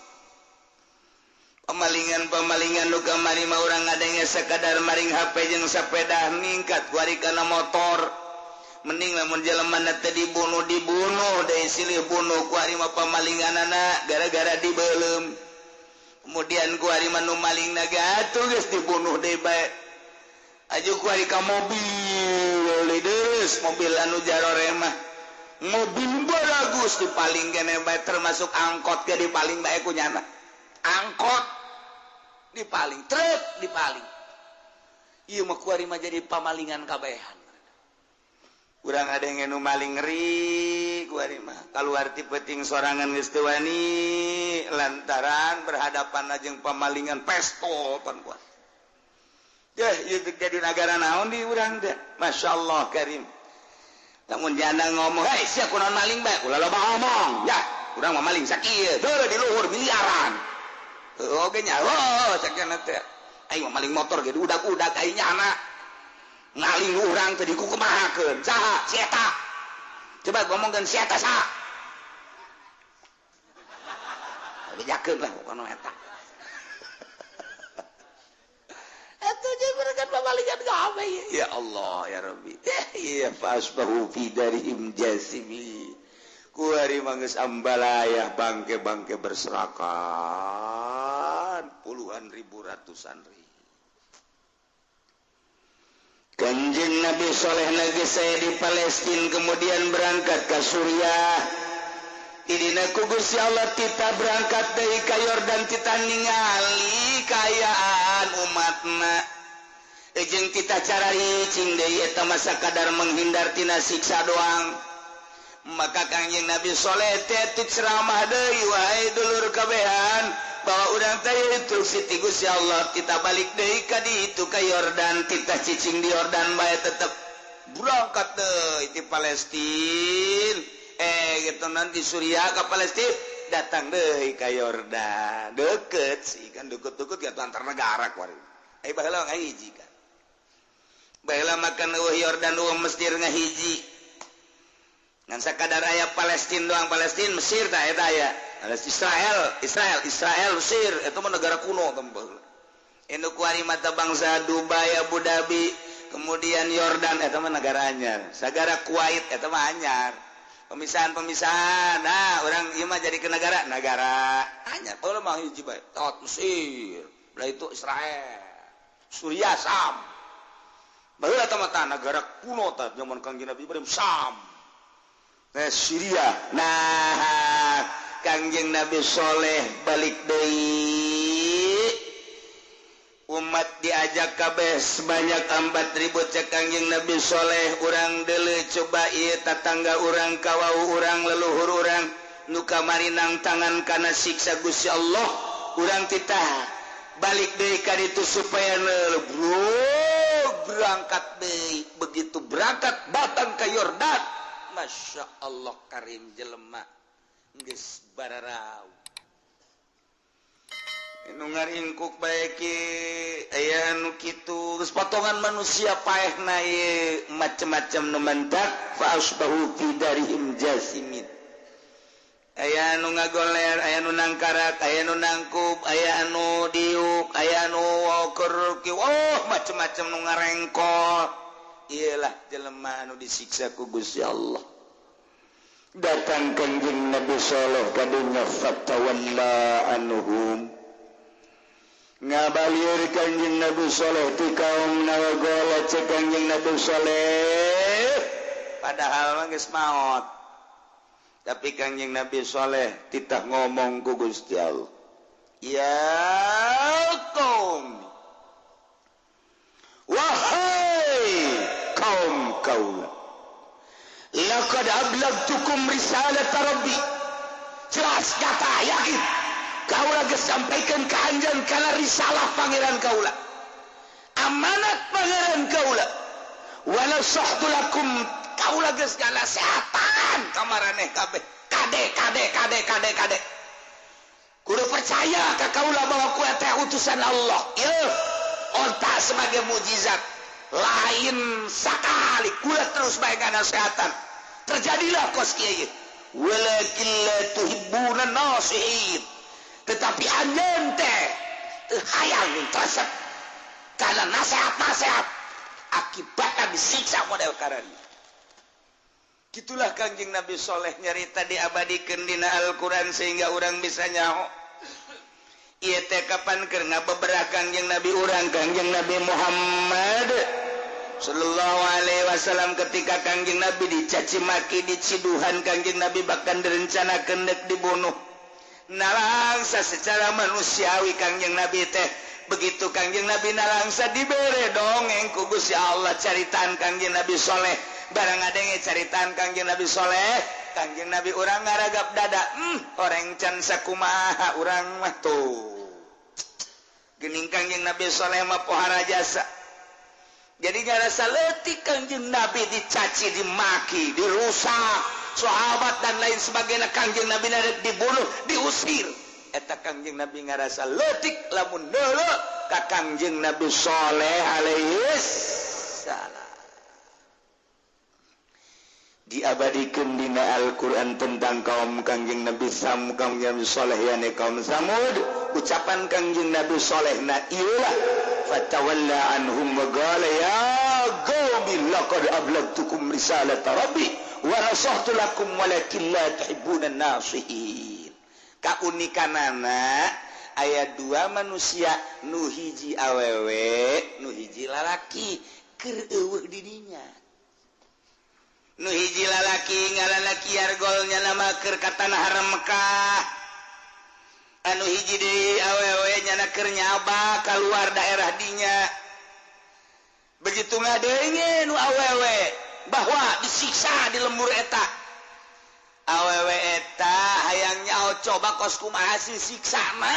Pemalingan-pemalingan nu kamari mah urang ngadenge sakadar maring HP jeung sepeda, ningkat kuari kana motor. Mending lamun jelema teh dibunuh, dibunuh deui silih bunuh kuari mah pemalinganana gara-gara dibeuleum. Kemudian kuari mah nu maling na ge atuh geus dibunuh deui bae. Aju kuari ka mobil deus, mobil anu jarore mah. Mobil bagus dipaling kene bae, termasuk angkot ge dipaling bae ku nyana. Angkot dipaling, truk dipaling. Ieu mah kuari mah jadi pamalingan kabehan. Urang ada yang nu maling ngeri kuari mah. Kaluar ti peuting sorangan geus teu wani lantaran berhadapan jeung pamalingan pestol pan kuat. Deh, ieu jadi nagara naon di urang teh? Masya Allah Karim. Lamun janda ngomong, "Hei, sia kunaon maling bae?" Ulah loba ngomong. Ya, urang mah maling sakieu, heuh di luhur miliaran. Oge nya, oh cek teh. Aing mah maling motor ge diudag-udag aing nyana. Ngaling urang teh dikukumahakeun. Saha? Si eta. Coba ngomongkeun si eta saha? Bejakeun lah pokona eta. Atuh jeung mereka pamalingan kabeh. Ya Allah ya Rabbi. Ya fasbahu fi darihim jasimi. Kuari mah geus ambalayah bangke-bangke berserakan puluhan ribu, ratusan ribu. Kanjeng Nabi Soleh lagi saya di Palestina, kemudian berangkat ke Suriah. Idina ku Gusti Allah tita berangkat deui ka Yordan, tita ningali kaayaan umatna. Jeung tita cararicing deui eta mah sakadar menghindar tina siksa doang. Maka Kangjeng Nabi Soleh teh ceramah deui, wahai dulur kabehan, bahwa urang teh instruksi ti Gusti Allah, kita balik deui ka ditu ka Yordan, kita cicing di Yordan bae tetep berangkat deui ti Palestina, gitu nanti Suriah ke Palestina, datang deui ka Yordan, deket sih kan, deket-deket gitu antar negara kuari. Baheula ngahiji kan, baheula makan eueuh Yordan eueuh Mesir ngahiji. Ngan sakadar aya Palestina doang, Palestina Mesir tah eta aya. Israel, Israel, Israel, Mesir itu mah negara kuno tembel. Induk kuari mata bangsa Dubai, Abu Dhabi, kemudian Yordan eta mah negara anyar. Sagara Kuwait eta mah anyar. Pemisahan-pemisahan. Nah, urang ieu mah jadi ke negara, negara anyar. Baheula mah hiji bae. Tot Mesir, belah itu Israel, Suriah Sam. Baheula tah mah negara kuno tah zaman Kangjeng Nabi Ibrahim Sam. Nah, Syria. Nah, Kangjeng Nabi Soleh balik deui. Umat di Diajak kabeh sebanyak 4000 cek Kangjeng Nabi Soleh, urang deuleu coba ieu tatangga urang, kawau urang, leluhur urang nu kamari nangtangan kana siksa Gusti Allah, urang titah balik deui ka ditu supaya neuleuh. Bro, berangkat deui. Begitu berangkat datang ke Yordan, Masya Allah karim, jelema geus bararau. Nu ngaringkuk bae ki, aya nu kitu, geus potongan manusia paehna ieu macem-macem nu mentak. Fa asbahu fi darihim jasimin. Aya nu ngagoler, aya nu nangkarak, aya nu nangkub, aya anu diuk, aya nu keur, oh macem-macem nu ngarengkol. Iyalah jelema anu disiksa ku Gusti Allah. Datang Kanjeng Nabi Saleh ka dunya, fatawalla anhum, ngabalir Kanjeng Nabi Saleh ti kaum nawagola. Cek Kanjeng Nabi Saleh, padahal mah geus maot, tapi Kangjeng Nabi Soleh titah ngomong ku Gusti Allah, ya kaum, wahai kaum kaula, laqad ablagtukum risalat rabbi. Jelas kata yakin kaula geus sampaikan ka anjeun kana risalah pangeran kaula, amanat pangeran kaula. Wa nasahtu lakum, kaula geus nganasehatan ka maraneh kabeh. Kade kade kade kade kade, kudu percaya ka kaula bahwa ku teh utusan Allah. Ieu onta sebagai mujizat lain sakali kula terus bae nganasehatan, terjadilah kos kieu. Walakin la tuhibbuna nasihin, tetapi anjeun teh teu hayang resep kana nasihat-nasihat, akibatna disiksa model kararieu. Gitulah Kangjeng Nabi Soleh nyarita, diabadikeun dina Al-Quran sehingga orang bisa nyaho. Ieu teh kapan keur ngabeberah Kangjeng Nabi urang, Kangjeng Nabi Muhammad sallallahu alaihi wasallam, ketika Kangjeng Nabi dicaci maki, diciduhan Kangjeng Nabi, bahkan direncanakeun dek dibunuh. Nalangsa secara manusiawi Kangjeng Nabi teh, begitu Kangjeng Nabi nalangsa dibere dongeng ku Gusti Allah caritaan Kangjeng Nabi Soleh. Barang ngadenge caritaan Kangjeng Nabi Soleh, Kangjeng Nabi urang ngaragap dada, orang can sakumaha urang mah tuh. Geuning Kangjeng Nabi Soleh mah pohara jasa. Jadi ngarasa leutik Kangjeng Nabi dicaci, dimaki, dirusak sahabat dan lain sebagainya, Kangjeng Nabi narek dibunuh, diusir. Eta Kangjeng Nabi ngarasa leutik lamun deuleu ka Kangjeng Nabi Soleh alaihi salam. Diabadikan dina Al-Quran tentang kaum Kangjeng Nabi Sam, Kangjeng Nabi Soleh, yani kaum Samud. Ucapan Kangjeng Nabi Soleh na iyalah, fatawalla anhum wa qala ya qaumi laqad ablagtukum risalata rabbi wa nasahtu lakum walakin la tuhibbuna nasihin. Kaunikanana aya dua manusia, nu hiji awewe, nu hiji lalaki, keur eueuh didinya. Nu hiji lalaki ngaranna Kiargol, nyana keur ka tanah haram Mekah. Anu hiji deui awewe, nyana keur nyaba keluar daerah dinya. Begitu ngadenge nu awewe bahwa disiksa di lembur eta, awewe eta hayang nyaho coba kos kumaha sih siksana.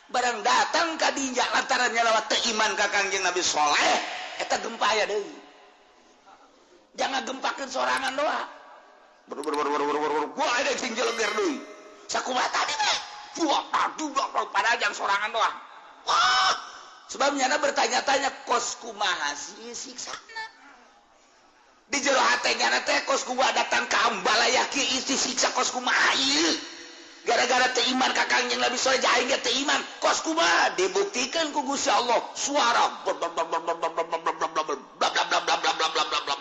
Barang datang ka dinya lantaran nyalawa teu iman ka Kangjeng Nabi Soleh, eta gempa aya deui. Jangan gempakeun sorangan doa. Ber ber ber ber ber ber, gua ada sing jeleger deui. Sakumaha tadi teh? Buah padu padahal jang sorangan doang. Wah, sebab nyana bertanya-tanya kos kumaha sih siksana. Di jero hate nyana teh kos kumaha datang ka Ambalaya kieu isi siksa kos kumaha ieu. Gara-gara teu iman ka Kangjeng Nabi Soleh, aing ge teu iman kos kumaha, dibuktikan ku Gusti Allah suara bla bla bla bla bla bla bla bla bla bla bla bla bla bla bla bla bla bla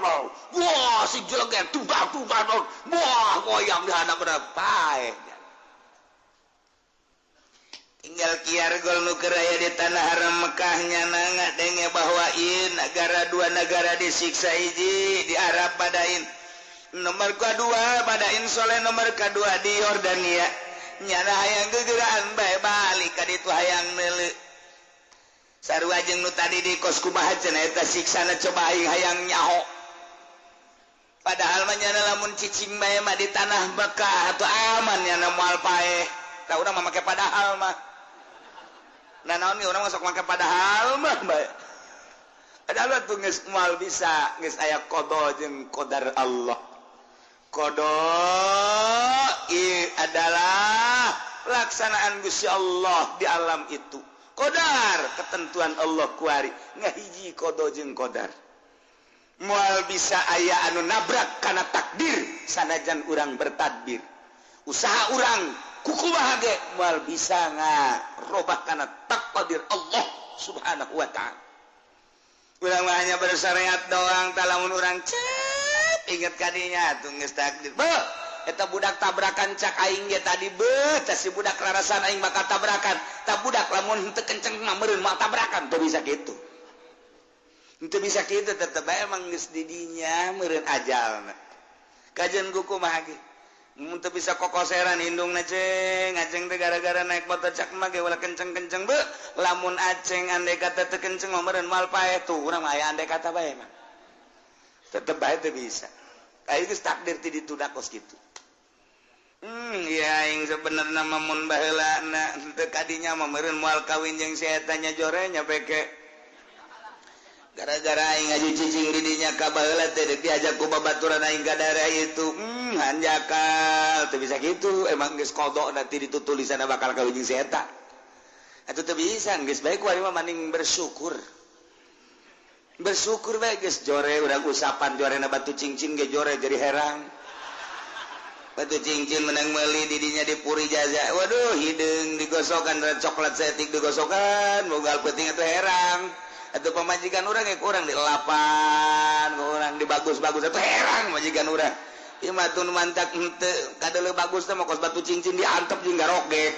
bla. Wah, si jeleger tubang tubang, wah goyang di hadap berapa. Tinggal Kiargol nu keur aya di tanah haram Mekah, nyana ngadenge bahwa ieu negara dua negara disiksa, hiji di Arab Badain, nomor kedua Badain Soleh, nomor kedua di Yordania. Nyana hayang gegeraan bae balik ka ditu hayang meuleuh. Sarua jeung nu tadi di kos kumaha cenah eta siksana coba aing hayang nyaho. Padahal mah nyana lamun cicing bae mah di tanah Mekah atuh aman nyana moal paeh. Tah urang mah make padahal mah. Nah naon ge urang mah sok make padahal mah bae. Padahal tuh geus moal bisa, geus aya qada jeung qadar Allah. Qada adalah pelaksanaan Gusti Allah di alam itu. Qadar ketentuan Allah kuari ngahiji qada jeung qadar. Moal bisa aya anu nabrak kana takdir sanajan urang bertadbir. Usaha urang kukumaha ge moal bisa ngarobah kana takdir Allah Subhanahu wa ta'ala. Urang mah hanya bersyariat doang, tah lamun urang cep inget kadinya atuh geus takdir. Beuh, eta budak tabrakan cak aing ge tadi beuh, tah si budak rarasan aing bakal tabrakan. Tah budak lamun henteu kenceng mah meureun moal tabrakan, teu bisa kitu. Henteu bisa kitu tetep bae emang geus di dinya meureun ajalna. Kajeun kumaha ge? Mun teu bisa kokoseran indungna ceng, aceng teh gara-gara naik motor cak mah ge ulah kenceng-kenceng beuh. Lamun aceng andai kata teu kenceng mah meureun moal paeh tuh, urang mah aya andai kata bae mah. Tetep bae teu bisa. Aing geus takdir ti ditu da kos kitu. Ya aing sebenarna mah mun baheulana teu kadinya mah meureun moal kawin jeung si eta nya jore nya beke. Gara-gara aing ngaju cicing di dinya ka baheula teh deuk diajak ku babaturan aing ka daerah itu. Hanjakal teu bisa kitu, emang geus qada nanti ditu tulisanna bakal kawin jeung si eta. Atuh teu bisa geus bae ku ari mah maning bersyukur. Bersyukur bae geus jore urang usapan jorena batu cincin ge jore jadi herang. Batu cincin menang meuli di dinya di puri jaza. Waduh hideung digosokan coklat setik digosokan mogal peuting atuh herang. Atau pemajikan orang ya kurang di lapan, kurang di bagus-bagus atau herang majikan orang. Ieu mah tun mantak henteu kadeuleu bagus teh mah kos batu cincin diantep jeung garogek.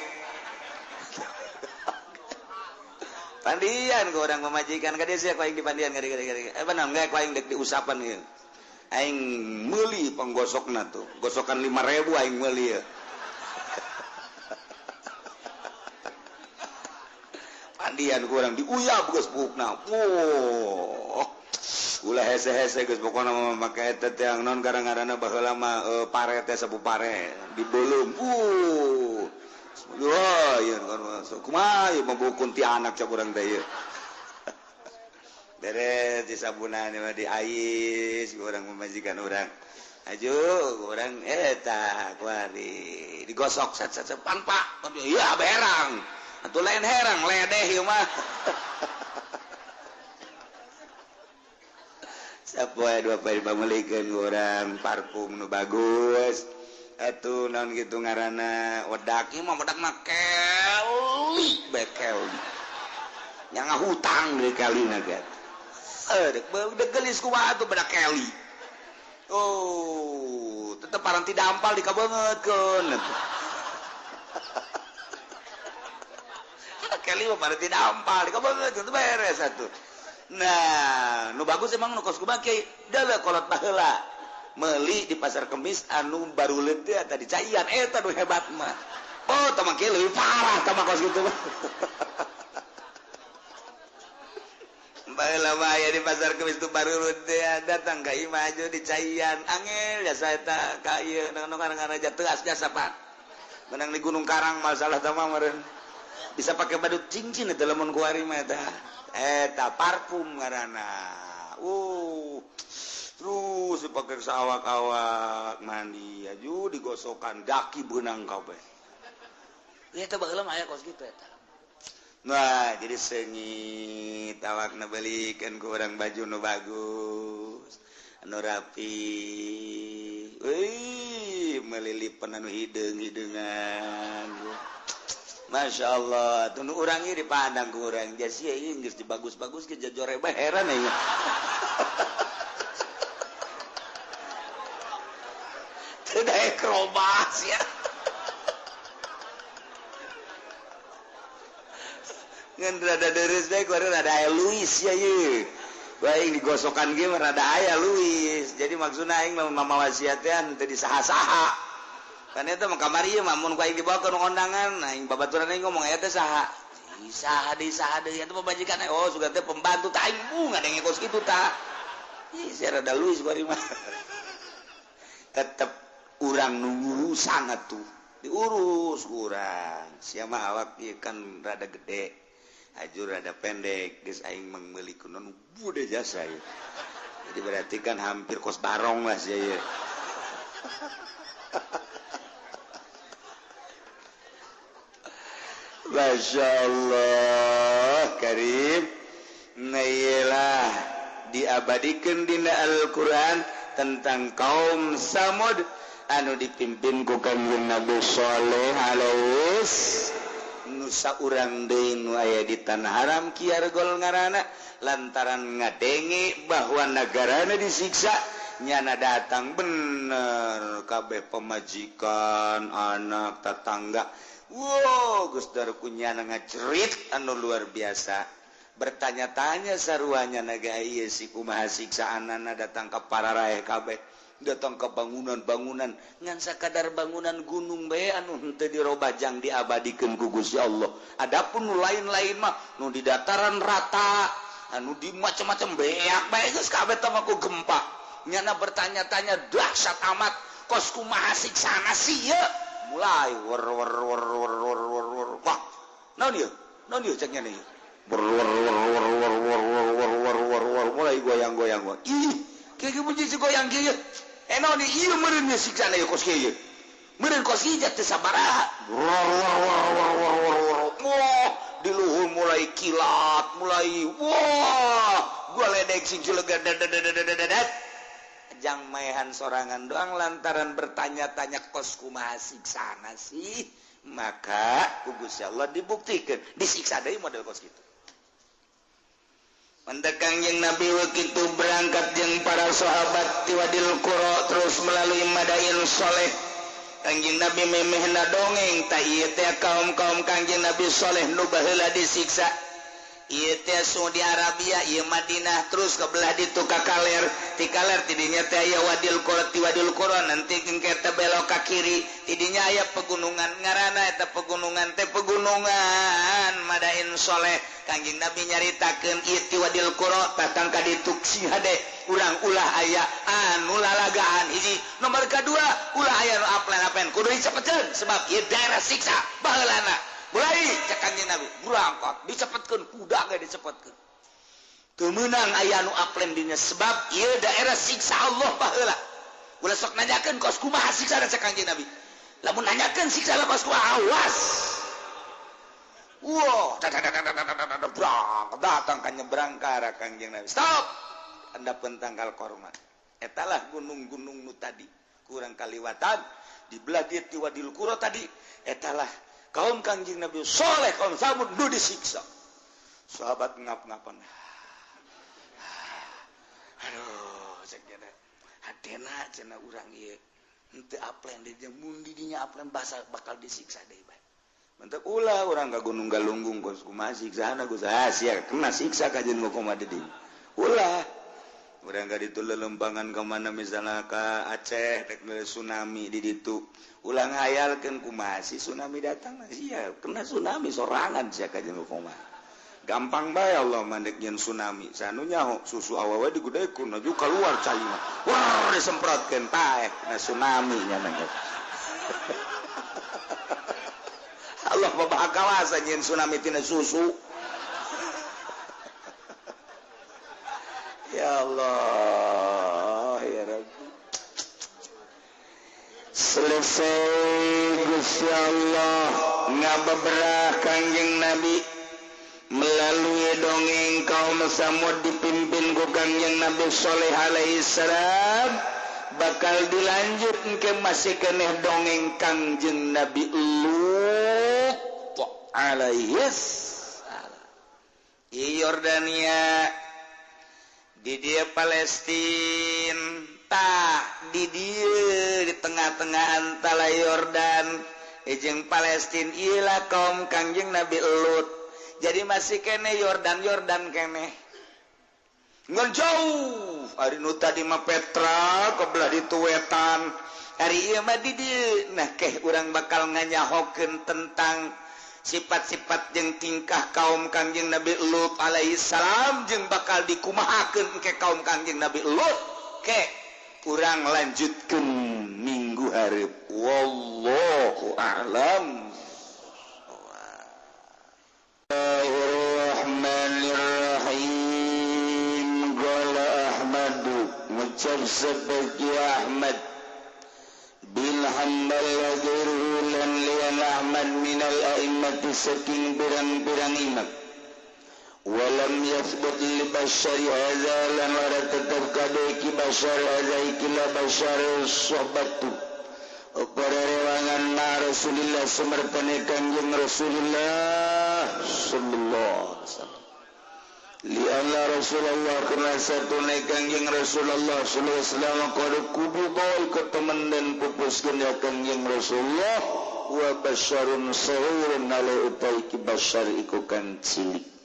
Pandian ku urang pemajikan ka dieu sia ku aing dipandian ka dieu. Eh benar ge ku aing deuk diusapan ieu. Aing meuli panggosokna tuh, gosokan 5.000 aing meuli ieu. Pandian kurang diuyap geus pukna. Oh. Ulah hese-hese geus pokona mah make eta teh naon gara-garana baheula mah pare teh sapu pare dibeuleum. Wah, ieu kan kumaha ieu mah ti anak cak urang teh ieu. Beres disabunan mah diais urang pamajikan urang. Aju urang eta kuari digosok set set pan pak. Iya berang. Atuh lain herang ledeh ieu mah. Sapoe dua poe dipameulikeun urang parfum nu bagus. Atuh naon kitu ngaranna wedak ieu mah wedak mah keli bekel. Nya ngahutang deui kalina ge. Dek geulis kumaha atuh bedak keli. Oh, tetep paranti dampal dikabeungeutkeun. Kali mah pada tidak ampal, dikabeungeutkeun teu beres atuh. Nah, nu bagus emang nu kos kumaha kiai, deuleu kolot baheula. Meuli di pasar Kemis anu baruleut teh eta dicaian eta nu hebat mah. Oh, tah mah kieu leuwih parah tah mah kos kitu mah. Baheula mah aya di pasar Kemis tu baruleut teh datang ka imah aju dicaian angel jasa eta ka ieu nu ngaranna teas jasa Pak. Menang di Gunung Karang masalah tah mah meureun. Bisa pakai badut cincin eta lamun kuari mah eta. Eta parfum ngaranna. Terus dipakai saawak-awak mandi aju digosokan daki beunang kabeh. Ieu teh baheula mah aya kos kitu eta. Nah, jadi seungit awakna beulikeun ku urang baju nu bagus, anu rapi. Euy, meulilipan anu hideung-hideungan. Masya Allah, tunu urang ieu dipandang ku urang. Sia ieu geus dibagus-bagus ge jajore bae heran aing. Teu daek robah sia. Ngan rada deres bae ku rada aya Luis ya ieu. Bae digosokan ge mah rada aya Luis. Jadi maksudna aing mah mamawa sia teh teu disaha-saha. Kan eta mah kamari ieu mah mun ku aing dibawa ke undangan, aing babaturan aing ngomong aya teh saha? Saha deui saha deui eta pamajikan. Oh, sugan teh pembantu tah aing bunga denge kos kitu tah. Ih, sia rada luis bari mah. Tetep urang nu ngurusan atuh. Diurus urang. Sia mah awak ieu kan rada gede. Hajur rada pendek, geus aing mah meuli kunon bude jasa ieu. Jadi berarti kan hampir kos barong lah sia ieu. Masya Allah Karim. Nah, diabadikan dina Al-Quran tentang kaum Samud anu dipimpin ku Kangjeng Nabi Shaleh alaihis nusa urang deui nu aya di tanah haram Kiargol ngaranna lantaran ngadenge bahwa negarana disiksa nyana datang bener kabeh pemajikan anak tetangga. Wow, Gus Darku nyana ngajerit anu luar biasa. Bertanya-tanya saruanya naga ieu si kumaha siksaanana datang ka para raeh kabeh, datang ke bangunan-bangunan ngan sakadar bangunan gunung bae anu henteu dirobajang diabadikeun ku Gusti Allah. Adapun nu lain-lain mah nu di dataran rata, anu di macam-macam beak bae geus kabeh teh mah ku gempa. Nyana bertanya-tanya dahsyat amat kos kumaha siksana sieun. Mulai wer wer wer wer wer wer wer wah naon ieu naon ieu cek nya ieu wer wer wer wer wer wer wer wer wer wer wer mulai goyang-goyang ih kieu bunyi si goyang kieu naon ieu meureun siksana ieu kos kieu meureun kos ieu teh sabaraha wer wer wer wer wer wer wer wah di luhur mulai kilat mulai wah gua ledek sing julegan dadat jang maehan sorangan doang lantaran bertanya-tanya kos kumaha siksana sih maka ku Gusti Allah dibuktikan disiksa deui model kos kitu. Mantap Kangjeng Nabi kitu berangkat jeung para sahabat ti Wadil Qura terus melalui Madain Soleh. Kangjeng Nabi memehna dongeng tah ieu teh kaum-kaum Kangjeng Nabi Soleh nu baheula disiksa. Ieu teh Saudi Arabia, ieu Madinah, terus ke belah ditu ka kaler, ti kaler tidinya teh aya Wadil Qura, ti Wadil Qura nanti engke teh belok ka kiri, tidinya aya pegunungan ngaranna eta pegunungan teh pegunungan Madain Soleh. Kangjeng Nabi nyaritakeun ieu ti Wadil Qura datang ka ditu sing hade urang ulah aya anu lalagaan hiji, nomor kadua ulah aya nu aplen-aplen kudu dicepetkeun sebab ieu daerah siksa baheulana. Mulai cek Kangjeng Nabi berangkat dicepetkeun kuda ge dicepetkeun teu meunang aya nu aplen dinya sebab ieu daerah siksa Allah baheula. Ulah sok nanyakeun kos kumaha siksana cek Kangjeng Nabi. Lamun nanyakeun siksa kos kumaha awas. Wah, datang ka nyebrang ka arah Kangjeng Nabi. Stop. Anda pentangkal korma. Etalah gunung-gunung nu tadi kurang kaliwatan di belah dieu ti Wadil Qura tadi etalah kaum Kangjeng Nabi Soleh kaum Samud nu disiksa. Sahabat ngap-ngapan. Aduh, cek nya hatena cenah urang ieu henteu aplen di dieu mun di dinya aplen basa bakal disiksa deui bae. Mentek ulah urang ka Gunung Galunggung kos kumaha siksana Gus. Ah sia kena siksa kajeun kumaha di dinya. Ulah urang ka ditu lelempangan ka mana misalnya ka Aceh rek tsunami di ditu. Ulah ngayalkeun kumaha si tsunami datang sia kena tsunami sorangan sia kajeun kumaha. Gampang bae Allah mandek nyeun tsunami. Sanu nyaho susu awewe digudekeun aju keluar cai mah. Wah disemprotkeun paeh kena tsunami nya nang. Allah mah kawasa nyeun tsunami tina susu. Ya Allah ya Rabbi. Selesai Gusti Allah ngabeberah Kangjeng Nabi melalui dongeng kaum Samud dipimpin ku Kangjeng Nabi Shaleh alaihi salam bakal dilanjut engke masih keneh dongeng Kangjeng Nabi Lut alaihi salam. Di Yordania, di dia Palestina, tah di dia di tengah-tengah antara Yordan jeung Palestina ieu kaum Kangjeng Nabi Lut. Jadi masih kene Yordan Yordan kene ngan jauh ari nu tadi mah Petra kebelah ditu wetan Ari ieu mah di dieu. Nah keh urang bakal nganyahokeun tentang sifat-sifat jeung tingkah kaum Kangjeng Nabi Lut alaihi salam jeung bakal dikumahakeun ke kaum Kangjeng Nabi Lut. Ke urang lanjutkeun minggu hareup. Wallahu a'lam. Bismillahirrahmanirrahim. Qala Ahmadu ngucap sebagai Ahmad bin Hanbal wa ghairuhu lan liyan Ahmad minal a'immati saking pirang-pirang imam. Walam yathbut li bashari hadza lan ora tetep kade ki bashar hadza iki la bashar sohbatu para rewangan ma Rasulillah sumertane Kangjeng Rasulullah sallallahu alaihi wasallam. Li anna Rasulullah kana satune Kangjeng Rasulullah sallallahu alaihi wasallam qad kububa ketemen dan pupuskeun ya Kangjeng Rasulullah wa basyarun saghirun ala utai ki basyar iku kan cilik.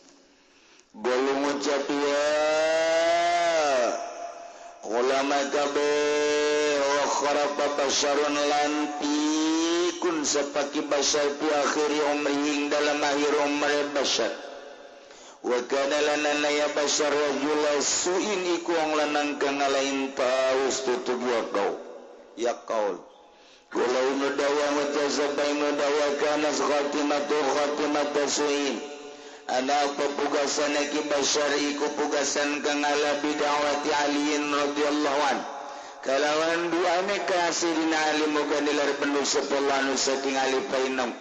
Golong ngucap ya ulama kabeh wa kharafa basyarun lan pikun sapaki basyar fi akhiri umrihi dalam akhir umur basyar. Wa kana lana ya basyar rajula su'in iku wong lanang kang ngalain taus tutug ya kau ya kaul. Walau nudawa wa tazabainu dawa kana khatimatu khatimatu su'in. Ana pepugasan ki basyar iku pugasan kang ala bid'awati aliin radhiyallahu an. Kalawan duane ka Sayyidina Ali muga nilar penuh sepuluh anu saking Ali painong.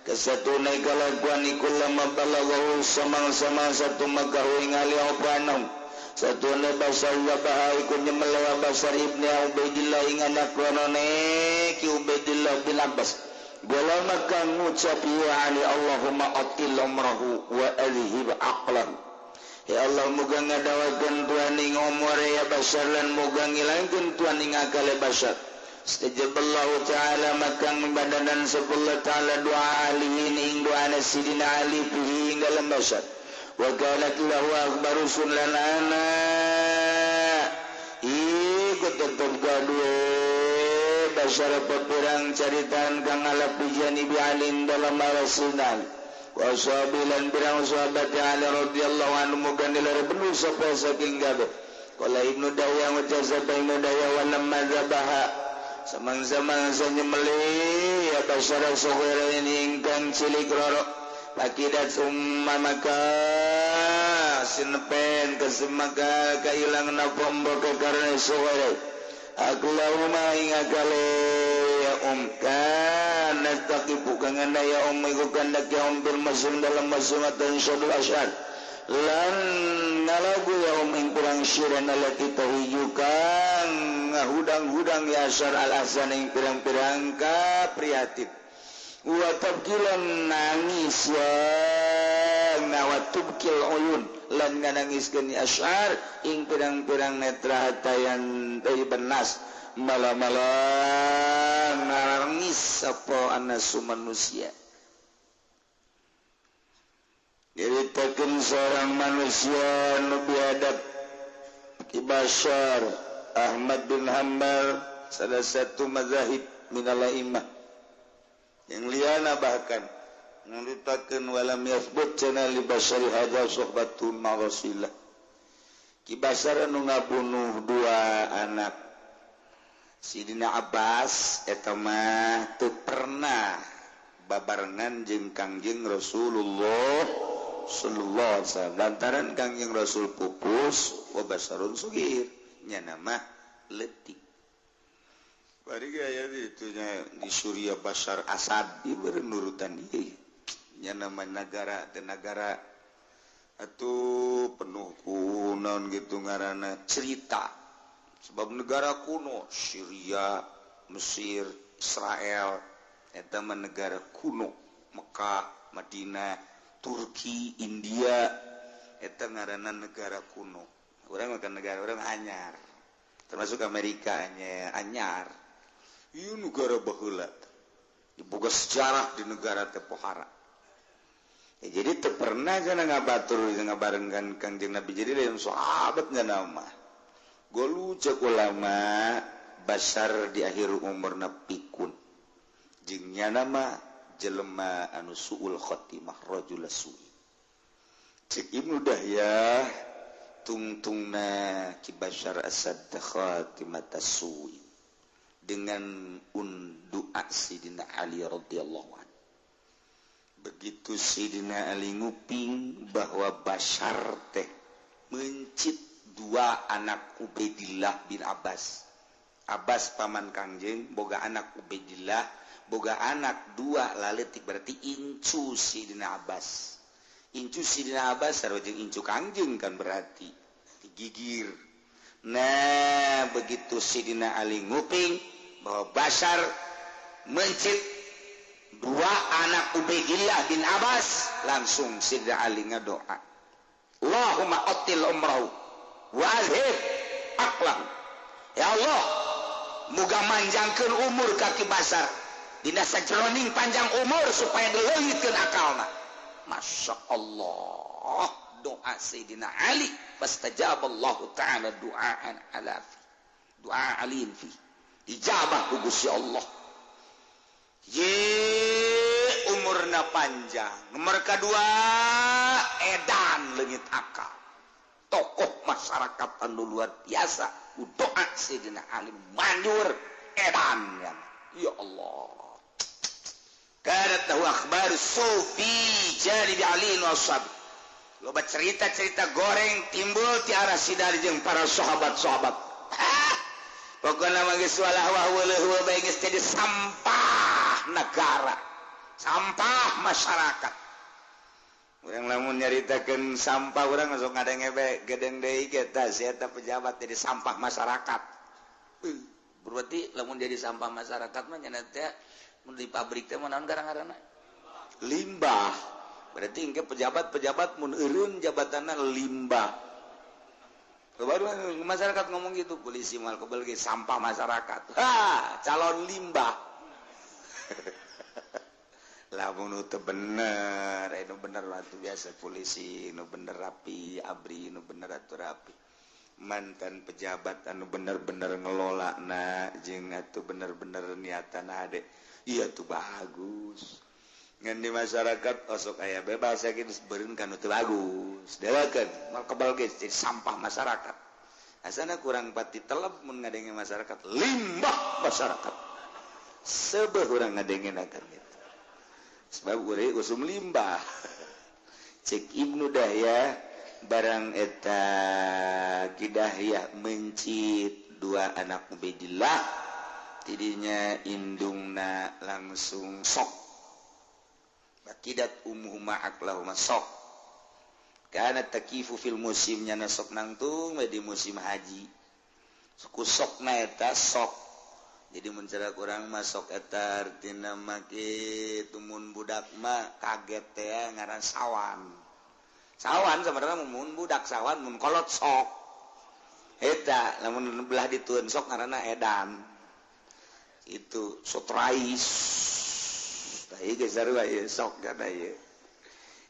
Kesatune kalakuan iku lama balaghahu samang-samang satu makahu ing Ali apa anom. Satune basar wa bahai iku nyemelewa Basar ibni Ubaidillah ing anak lonone ki Ubaidillah bin Abbas. Bola maka ngucap ya Ali Allahumma atil umrahu wa adhib aqlahu. Ya Allah muga ngadawakeun tuan ing umure ya Basar lan muga ngilangkeun tuan ing akale Basar. Istajaballahu ta'ala maka ngibadanan sepuluh ta'ala doa alihin ing doa Sidina Ali fihi ing dalam Basar. Wa kanat lahu akhbaru sunan ana iku tetep gaduh Basar pepirang caritaan kang ala pujian Ibi Alin dalam arasinan wa sahabilan pirang sahabat Ali radhiyallahu anhu muga nilar penuh sapa saking gabe. Qala Ibnu Dawya wa jazaba Ibnu Dawya wa lamma dzabaha samang-samang sanyemeli ya Basar saghira ini ingkang cilik roro pakidat summa maka sinepen kesemaka kailang napa mbok karena saghira Allahumma ing akale ya kana taqibu kang anda ya iku kandak ya bil masum dalam masum tan syadul asyar lan nalagu ya ing kurang syiran alati tahiju kang ngahudang-hudang ya asyar al ahsan ing pirang-pirang ka prihatin wa tabkilan nangis ya wa tubkil uyun lan nganangiskeun asyar ing pirang-pirang netra hatayan tayyiban nas mala-mala nangis sapa anasu manusia. Nyaritakeun seorang manusia nu biadab Ki Basyar Ahmad bin Hanbal salah satu mazahib minal a'immah yang liana bahkan nyaritakeun walam yathbut cenah li basyari hadza suhbatun ma rasulillah. Ki Basyar anu ngabunuh dua anak Sidina Abbas eta mah teu pernah babarengan jeung Kangjeng Rasulullah sallallahu alaihi wasallam lantaran Kangjeng Rasul pupus wa basyarun sugir nya mah leutik. Bari gaya itunya di Suriah Bashar Asad ieu nurutan ieu nya nama negara teh negara atuh penuh ku naon gitu ngaranna cerita sebab negara kuno Syria, Mesir, Israel eta mah negara kuno Mekah, Madinah, Turki, India eta ngaranna negara kuno. Urang makan negara urang anyar termasuk Amerika nya anyar. Ieu negara baheula diboga sejarah di negara teh pohara. Ya, jadi teu pernah kana ngabatur ngabarengkan Kangjeng Nabi jadi lain sahabat nya nama. Golu cek ulama Basar di akhir umurna pikun jeung nyana mah jelema anu suul khotimah, rajul su'i. Cek Ibnu Dahyah, tungtungna Ki Basyar Asad khatimata su'i dengan doa Sidina Ali radhiyallahu anhu. Begitu Sidina Ali nguping bahwa Basyar teh mencit dua anak Ubaidillah bin Abbas. Abbas paman Kangjeng boga anak Ubaidillah, boga anak dua laletik, berarti incu Sidina Abbas. Incu Sidina Abbas sarua jeung incu Kangjeng kan, berarti digigir. Nah, begitu Sidina Ali nguping bahwa Basyar mencit dua anak Ubaidillah bin Abbas, langsung Sidina Ali ngadoa, "Allahumma atil umrahu wa azhib aqlahu." Ya Allah, muga manjangkeun umur ka Ki Basar, dina sajeroning panjang umur supaya dileungitkeun akalna. Masya Allah, doa Sayyidina Ali fastajaballahu ta'ala du'aan ala fi doa aliin fi ijabah ku Gusti Allah. Ye, umurna panjang. Nomor kedua, edan leungit akal, tokoh masyarakat anu luar biasa. Doa Sayyidina Ali manjur, edan ya, ya Allah. Kanat lahu akhbar sufi janibi Ali wa ashab. Loba cerita-cerita goreng timbul ti arah Sidari jeung para sahabat-sahabat. Pokokna mah geus walah wah weuleuh bae, geus jadi sampah negara, sampah masyarakat. Urang lamun nyaritakeun sampah, urang langsung ngadenge bae gedeng deui ge tah si eta pejabat jadi sampah masyarakat. Berarti lamun jadi sampah masyarakat mah nya teh mun di pabrik teh naon garang-garana? Limbah. Berarti engke pejabat-pejabat mun eureun jabatanna limbah. Baru masyarakat ngomong gitu, polisi mal kebel ge sampah masyarakat. Ha, calon limbah. Lamun teu bener, nu bener atuh biasa polisi, nu bener rapi, ABRI nu bener atuh rapi. Mantan pejabat anu bener-bener ngelola na jeung atuh bener-bener niatan hade. Iya tuh bagus. Ngan di masyarakat osok aya bebas yakin beureun kan teu bagus. Dewakeun mal kebal ge jadi sampah masyarakat. Asana kurang pati telep mun ngadenge masyarakat limbah masyarakat. Sebeuh urang ngadenge akan gitu. Sebab urang usum limbah. Cek Ibnu Dahyah, barang eta Kidahyah mencit dua anak Ubaidillah, tidinya indungna langsung sok. Bakidat ummuhuma aqlahuma, sok. Kana takifu fil musim, nyana sok nangtung di musim haji. Suku sokna eta sok. Jadi mun cara kurang masuk eta artina mah kitu, mun budak mah kaget teh ngaran sawan. Sawan sebenarnya mun budak sawan, mun kolot sok. Eta lamun belah ditueun sok ngaranna edan. Itu sotrais. Tah ieu geus sarua ieu sok kana ieu.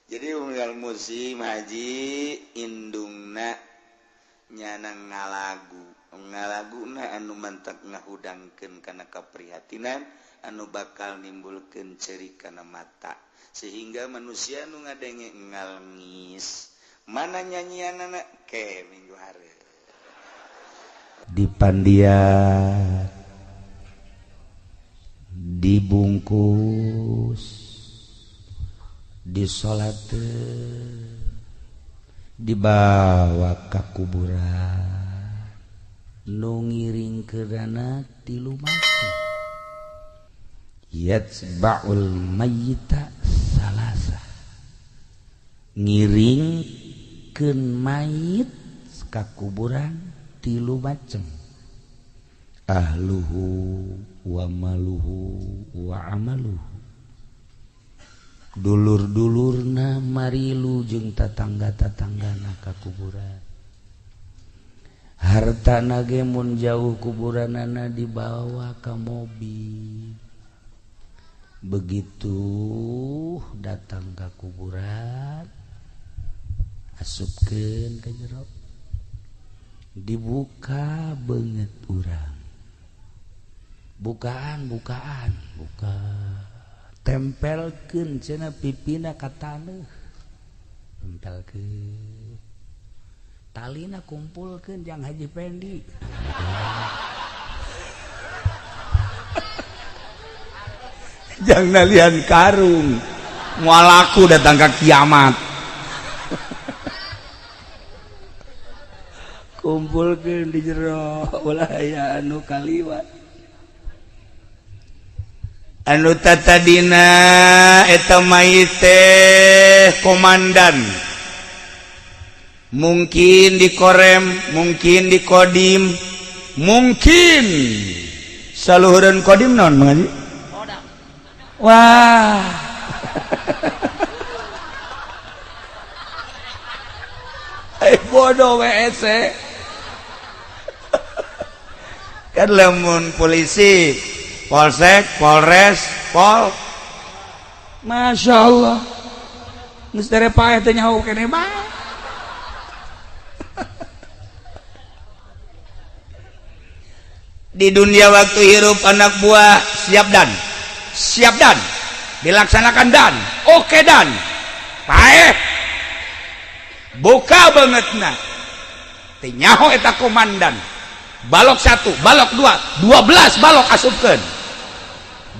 Jadi unggal musim haji indungna nyana ngalagu. Ngalaguna anu mantak ngahudangkeun kana kaprihatinan anu bakal nimbulkeun ceri kana mata sehingga manusia nu ngadenge ngalngis. Mana nyanyianana ke minggu hari. Dipandian, dibungkus, disolatkeun, dibawa ka kuburan. Nu ngiring kerana tilu macam. Yatsba'ul mayyita salasa, ngiringkeun mayit ka kuburan tilu macam. Ahluhu wa maluhu wa amaluhu. Dulur-dulurna marilu jeung tatangga-tatanggana ka kuburan. Hartana ge mun jauh kuburanana dibawa ka mobil. Begitu datang ka kuburan, asupkeun ka jero, dibuka beungeut urang. Bukaan, bukaan, buka. Tempelkeun cenah pipina ka taneuh. Tempelkeun. Talina kumpulkeun jang Haji Pendi. Jang nalian karung. Moal laku datang ka kiamat. Kumpulkeun di jero ulah aya anu kaliwat. Anu tatadina eta mayit teh komandan. Mungkin di Korem, mungkin di Kodim, mungkin saluhureun Kodim naon Mang Haji? Wah. Bodoh WC. Kan lamun polisi, Polsek, Polres, Pol. Masya Allah. Geus dere paeh teh nyaho keneh bae. Di dunia waktu hirup anak buah siap dan. Siap dan. Dilaksanakan dan. Oke dan. Paeh. Buka bangetna. Teu nyaho eta komandan. Balok 1, balok 2, 12 balok asupkeun.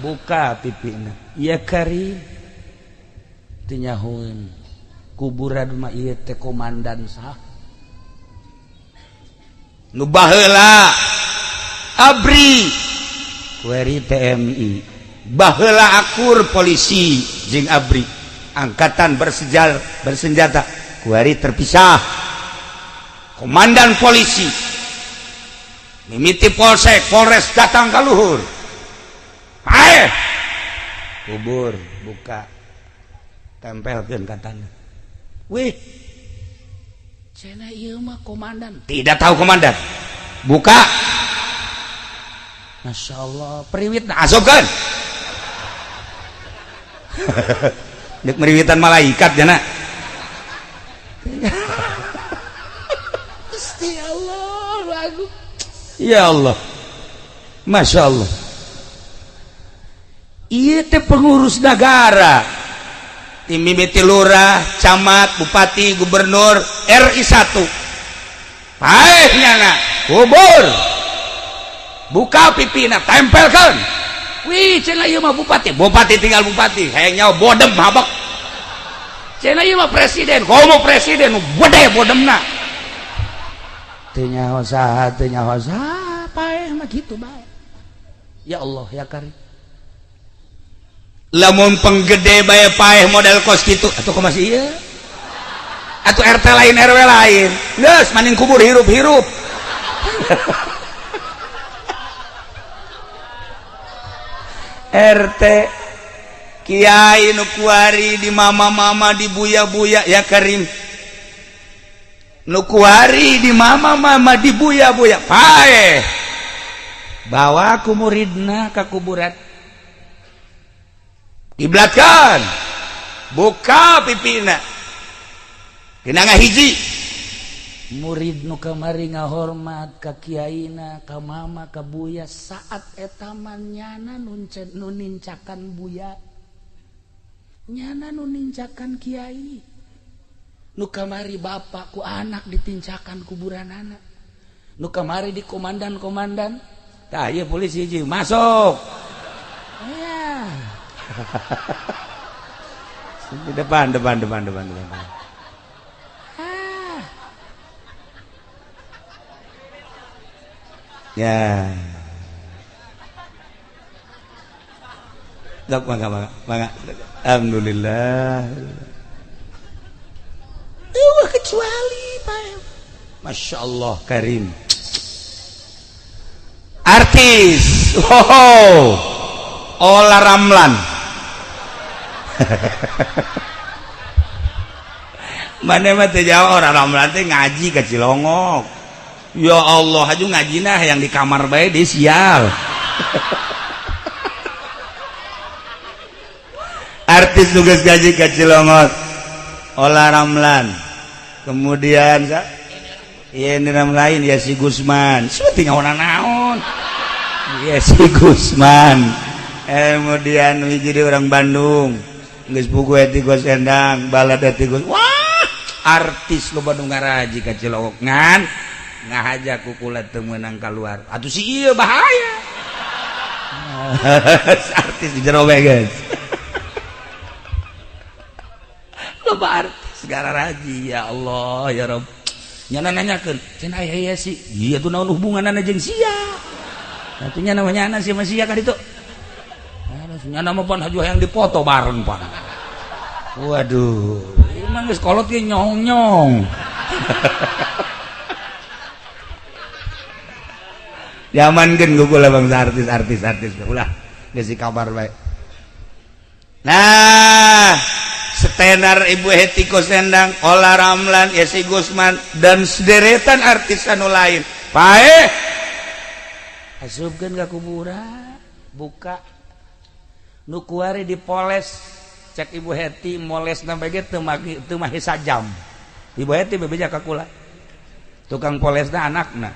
Buka pipina. Ya kari teu nyahoeun. Kuburan mah ieu teh komandan sah. Nu baheula ABRI kueri TMI. Baheula akur polisi jeung ABRI. Angkatan bersenjata kueri terpisah. Komandan polisi mimiti polsek, polres datang ka luhur. Paeh. Kubur buka. Tempelkeun ka tanah. Wih. Cenah ieu mah komandan. Tidak tahu komandan. Buka. Masya Allah, periwitna asupkeun. Dek meriwitan malaikat jana. Gusti Allah, lagu. Ya Allah, Masya Allah. Ieu teh pengurus negara. Tim mimiti lurah, camat, bupati, gubernur, RI 1. Paeh nyana, kubur. Buka pipina, tempelkan. Wih, cenah ieu mah bupati. Bupati tinggal bupati, hayang nyawa bodem habak. Cenah ieu mah presiden, komo presiden, gede bodemna. Teu nyaho saha, teu nyaho saha, paeh mah kitu bae. Ya Allah ya Karim. Lamun penggede bae paeh model kos kitu, atuh kumaha sih ieu? Atuh RT lain RW lain. Geus maning kubur hirup-hirup. RT Kiai nu kuari di mama-mama di buya-buya ya Karim. Nu kuari di mama-mama di buya-buya paeh. Bawa ku muridna ka kuburan. Kiblatkan. Buka pipina. Dina ngahiji. Murid nu kamari ngahormat ka kiaina, ka mama, ka buya saat eta mah nyana nu nincakan buya. Nyana nu nincakan kiai. Nu kamari bapak ku anak ditincakan kuburan anak. Nu kamari di komandan-komandan. Tah ieu polisi hiji masuk. Ya. Di depan depan depan depan depan. Ya. Dok, mangga, mangga, mangga. Alhamdulillah. Eueuh kecuali Pak. Masya Allah Karim. Artis. Oh. Ola Ramlan. Mana mah teu jauh Ola Ramlan teh ngaji ka Cilongok. Ya Allah, haju ngajina yang di kamar bae di sial. Artis tugas gaji ka Cilongok. Ola Ramlan. Kemudian iya ini ram lain ya si Gusman. Seperti nyawa naon. Yesi Gusman kemudian jadi orang Bandung geus buku Hetty Koes Endang balad Hetty Koes, wah artis loba nu ngaraji ka Cilongok ngan ngahaja ku kula teu meunang kaluar atuh si ieu bahaya. Artis di jero we guys, loba artis ngaraji ya Allah ya Rabb. Nyana nanyakeun cenah aya Yesi ieu tuh naon hubunganna jeung sia? Atuh nya namanya anak si sia ka ditu. Nya nama pan haju yang dipoto bareng pan. Waduh, emang geus kolot ge nyong-nyong. Diamankeun ku kula bangsa artis-artis artis ulah geus kabar bae. Nah, setenar Ibu Hetty Koes Endang, Olla Ramlan, Yesi Gusman dan sederetan artis anu lain. Paeh. Asupkeun ka kuburan, buka nu kuari dipoles cek Ibu Hetty moles sampai ge teu mahi sajam. Ibu Hetty bebeja ka kula tukang polesna anakna.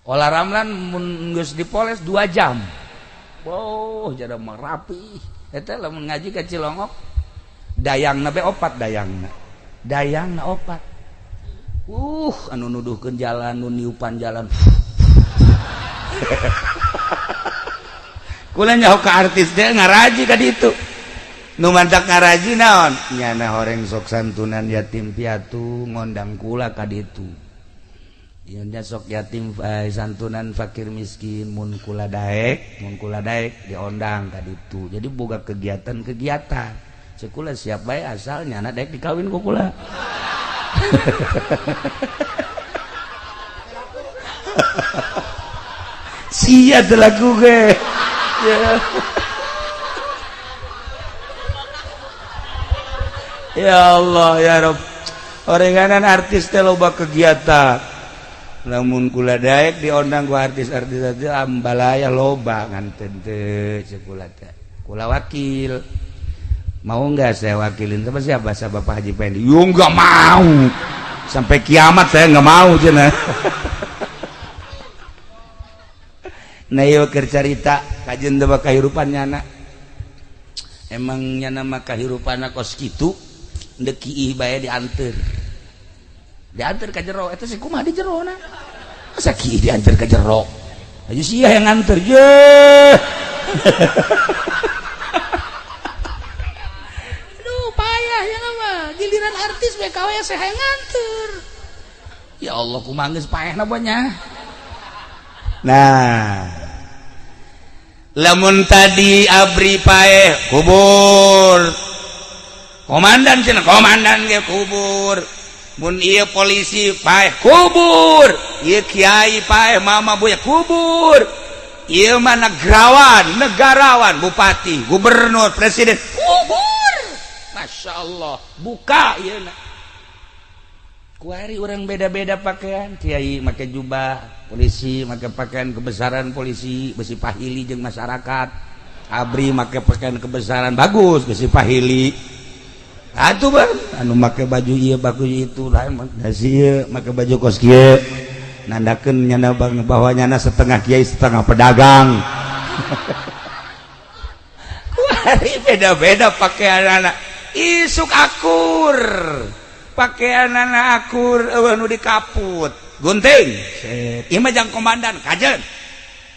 Olla Ramlan mun geus dipoles 2 jam. Wow, jadi mah rapi. Eta lamun ngaji ka Cilongok dayangna be opat dayangna. Dayangna opat. Anu nuduhkeun jalan, nu niupan jalan. Kula nyaho ka artis teh ngaraji ka ditu. Nu mantak ngaraji naon? Nyana horeng sok santunan yatim piatu ngondang kula ka ditu. Ieu sok yatim santunan fakir miskin mun kula daek diondang ka ditu. Jadi boga kegiatan-kegiatan. Cek kula siap bae asal nyana daek dikawin ku kula. Sia teu laku ge. Ya Allah ya Rabb. Orenganan artis teh loba kegiatan. Lamun kula daek diondang ku artis-artis teh ambalaya loba nganten teh cek kula teh. Kula wakil. Mau enggak saya wakilin sama siapa? Sama Bapak Haji Pendi. Yo enggak mau. Sampai kiamat saya enggak mau cenah. Nah ieu keur carita kajeun teh kahirupan nyana. Emang nyana mah kahirupanna kos kitu deuk kiih bae dianteur. Dianteur ka jero eta sih kumaha di jerona? Masa kiih dianteur ka jero? Ayo sia yang nganter ye. Aduh payah ya mah giliran artis BKW saya yang nganter. Ya Allah kumaha geus paehna banyak. Nah, lamun tadi abri paeh kubur, komandan cenah komandan ge kubur, mun ieu polisi paeh kubur, ieu kiai paeh mama buya kubur, ieu mah negarawan, negarawan, bupati, gubernur, presiden kubur. Masya Allah, buka ieu na. Kuari orang beda-beda pakaian, kiai make jubah polisi, make pakaian kebesaran polisi, besi pahili jeung masyarakat. Abri make pakaian kebesaran bagus, besi pahili. Atuh bang, anu make baju ieu bagus itu lain dasi ieu make baju kos kieu. Nandakeun nyana bang bahwa nyana setengah kiai setengah pedagang. Kuari beda-beda pakaian anak. Isuk akur. Pakaian anak akur eueuh nu dikaput gunting ieu mah jang komandan kajeun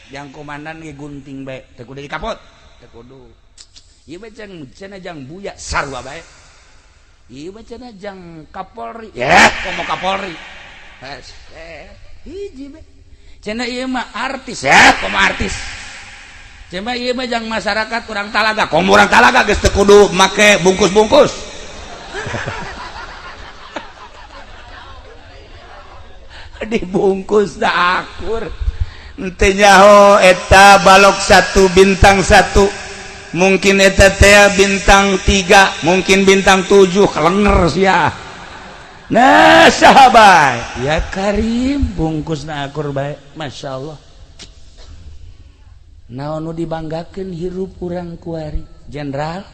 jang komandan ge gunting bae teu kudu dikaput teu kudu ieu mah jang cenah jang buya sarua bae ieu mah cenah jang Kapolri ya komo Kapolri hiji bae cenah ieu mah artis ya komo artis cenah ieu mah jang masyarakat urang Talaga komo urang Talaga geus teu kudu make bungkus-bungkus. Dibungkus dah akur ente nyaho eta balok 1 bintang 1 mungkin eta teh bintang 3 mungkin bintang 7 kelenger sia. Nah sahabat ya Karim bungkusna akur bae Masya Allah. Naon nu dibanggakeun hirup urang kuari jenderal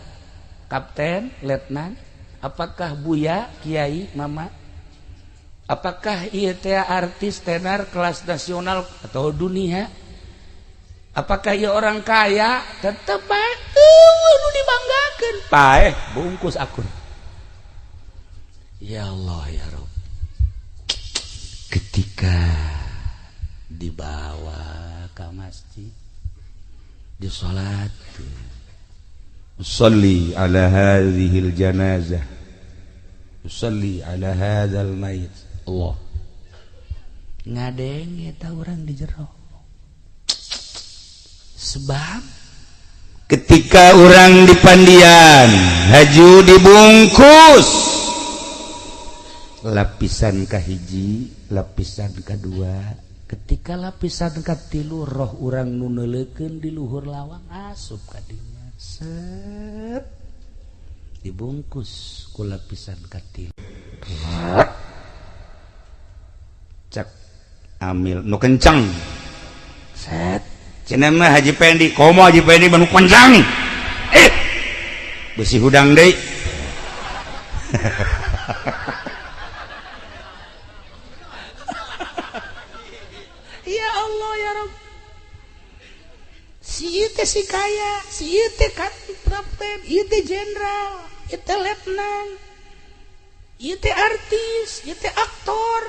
kapten letnan apakah buya kiai mama apakah ieu teh artis tenar kelas nasional atau dunia Apakah ieu orang kaya? Tetep bae eueuh nu dibanggakeun. Paeh bungkus akur. Ya Allah ya Rabb. Ketika dibawa ke masjid, disolat, usalli ala hadhil janazah, usalli ala hadzal mayit. Allah ngadenge eta urang di jero. Sebab ketika orang di pandian haju dibungkus lapisan kahiji, lapisan kedua, ketika lapisan katilu roh urang nu neuleukeun di luhur lawang asup ka dinya, set dibungkus ku lapisan katilu. Cak amil nu kencang, set cenah mah Haji Pendi, komo Haji Pendi mah nu kencang, besi hudang deui. Ya Allah ya Rabb, si ieu teh si kaya, si ieu teh kapten, ieu teh jenderal, ieu teh letnan, ieu teh artis, ieu teh aktor,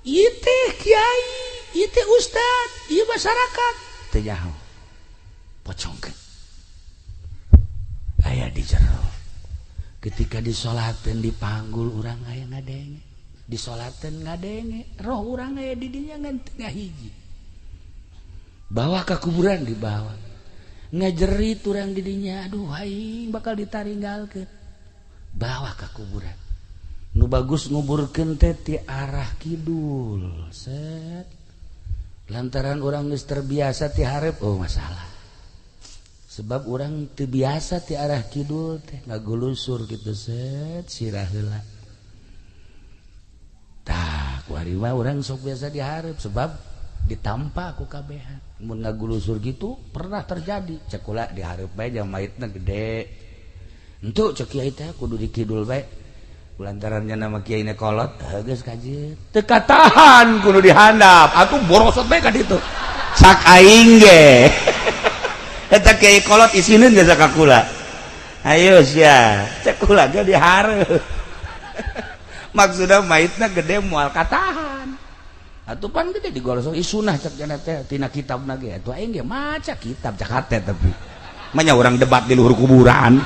ieu teh kiai, ieu teh ustad, ieu masyarakat. Teu nyaho. Pocongkeun. Aya di jero. Ketika disolateun dipanggul urang aya ngadenge. Disolateun ngadenge, roh urang aya di dinya ngan teu hiji. Bawa ka kuburan dibawa. Ngajerit urang di dinya, aduh aing bakal ditaringgalkeun. Bawa ka kuburan. Nu bagus nguburkeun teh ti arah kidul. Set. Lantaran urang geus terbiasa ti hareup, oh masalah. Sebab urang teu biasa ti arah kidul teh ngagulusur kitu set sirah heula. Tah, kuari mah urang sok biasa di hareup sebab ditampa ku kabehan. Mun ngagulusur gitu pernah terjadi. Cek kula di hareup bae jang mayitna gede. Entuk cek kiai teh kudu di kidul bae. Lantarannya nama kiai ne kolot, geus kajeun. Teu katahan kudu dihandap, atuh borosot bae ka ditu. Sak aing ge. Eta kiai kolot isineun geus ka kula. Ayo sia, cek kula ge dihareup. Maksudna mayitna gede moal katahan. Atuh pan gede digolosok isunah cek jana teh tina kitabna ge. Atuh aing ge maca kitab cek hate tapi. Manya urang debat di luhur kuburan.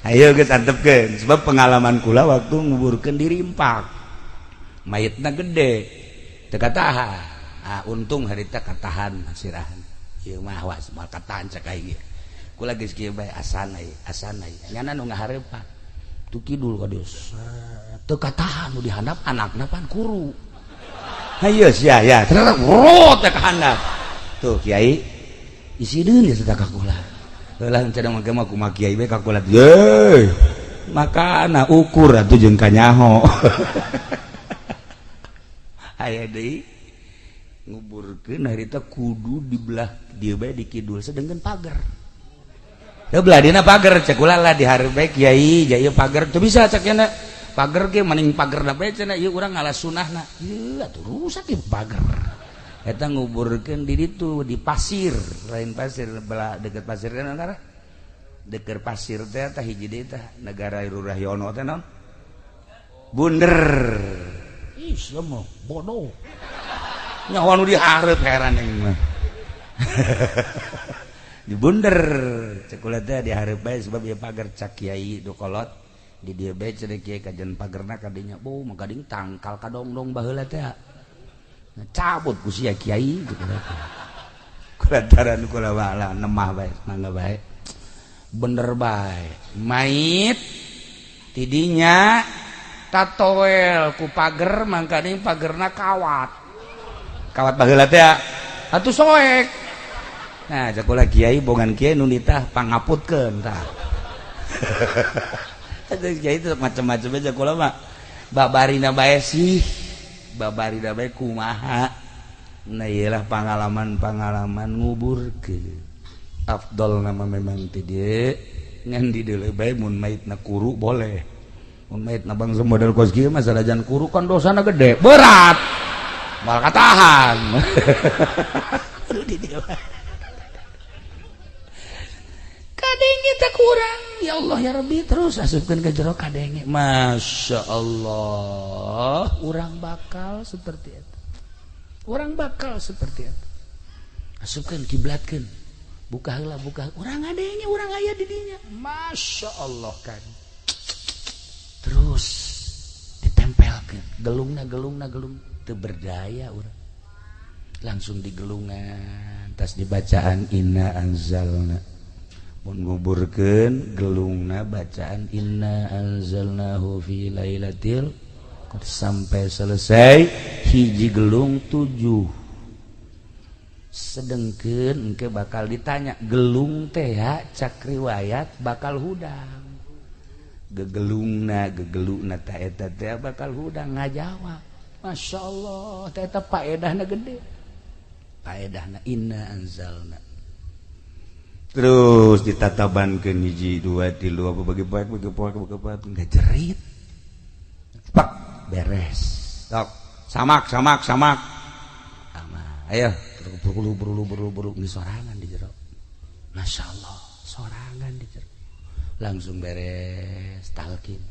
Ayo geus antepkeun sebab pengalaman kula waktu nguburkeun di Rimpak. Mayitna gede teu katahan. Ah untung harita katahan sirahan. Ieu mah awas moal katahan cek aing ge. Kula geus kieu bae asan ai, asan ai. Nyana nu ngahareupan. Tu kidul ka dieu. Teu katahan nu dihandap anakna pan kuru. Hayo sia ya, rot ka handap. Tuh kiai isideun geus ka kula. Heula cenah mah mah kumaha kiai bae ka kula. Ye. Makana ukur atuh jeung kanyaho. Aya deui nguburkeun harita kudu dibelah dieu bae di kidul sedengkeun pagar. Teu belah dina pagar cek kula lah di hareup bae kiai ja ieu pagar teu bisa cek nya pagar ge maning pagerna bae cenah ieu urang ngalah sunahna. Ieu atuh rusak ieu pagar. Eta nguburkeun di ditu di pasir, lain pasir belah deket pasir kan antara deket pasir teh tah hiji deui tah negara Rurahyono teh naon? Bunder. Ih, sia mah bodoh. Nyawa nu dihareup heran aing mah. Di bunder cek kula teh dihareup bae sebab ieu pagar cak kiai du kolot di dieu bae cenah kiai kajen pagerna kadinya. Beuh mah gading tangkal kadongdong baheula teh. Cabut ku sia kiai gitu. Kulantaran kula wala nemah bae mangga bae. Bener bae. Mait tidinya tatoel ku pager mangkane pagerna kawat. Kawat baheula teh atuh soek. Nah, cek kula kiai bongan kiai nu nitah pangaputkeun tah. Atuh kiai teh macam-macam aja kula mah. Babarina bae sih. Babarina bae kumaha. Nah iyalah pengalaman-pengalaman nguburkeun. Afdol nama memang ti dieu ngan di deuleu bae mun maitna kuru boleh. Mun maitna bangsa model kos kieu mah sanajan kuru kan dosana gede, berat. Moal katahan. Aduh, di dewa. Kadenge teh kurang. Ya Allah ya Rabbi, terus asupkeun ke jero kadenge. Masya Allah, urang bakal seperti itu. Urang bakal seperti itu. Asupkeun, kiblatkeun. Buka heula, buka. Urang ngadenge, urang aya di dinya. Masya Allah kan. Terus ditempelkeun, gelungna, gelungna, gelung teu berdaya urang. Langsung digelungan, tas dibacaan inna anzalna. Mun nguburkeun gelungna bacaan inna anzalnahu fi lailatil qadr sampai selesai, hiji gelung tujuh. Sedengkeun engke bakal ditanya gelung teh ya, cak riwayat bakal hudang. Gegelungna, gegelungna ta eta teh bakal hudang ngajawab. Masya Allah, teh eta paedahna gede. Paedahna inna anzalna. Terus ditatabankeun hiji dua tilu apa bagi poek bagi poek bagi poek nggak jerit. Pak, beres. Sok, samak samak samak. Ama, ayo berulu berulu berulu berulu di sorangan di jero. Masya Allah, sorangan di jero. Langsung beres talkin.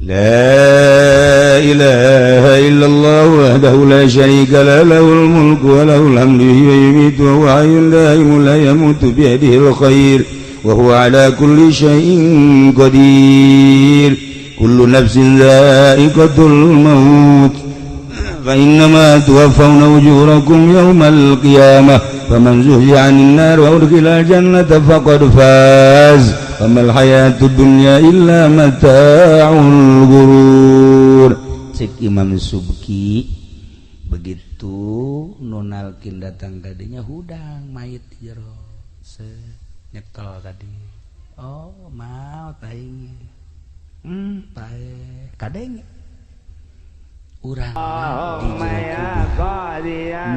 La ilaha illallah wahdahu la syarika lah, lahul mulku wa lahul hamdu yuhyi wa huwa hayyun daimun la yamutu biyadihil khair wa huwa ala kulli syai'in qadir. Kullu nafsin dha'iqatul maut fa innama tuwaffawna ujurakum yawmal qiyamah faman zuhziha 'anil nar wa udkhilal jannata faqad faz wa mal hayatud dunya illa mata'ul ghurur. Cek Imam Subki begitu nunalkin datang kadinya hudang mayit di jero se nyekel tadi, oh mau aing pae kadenge urang di jero kubur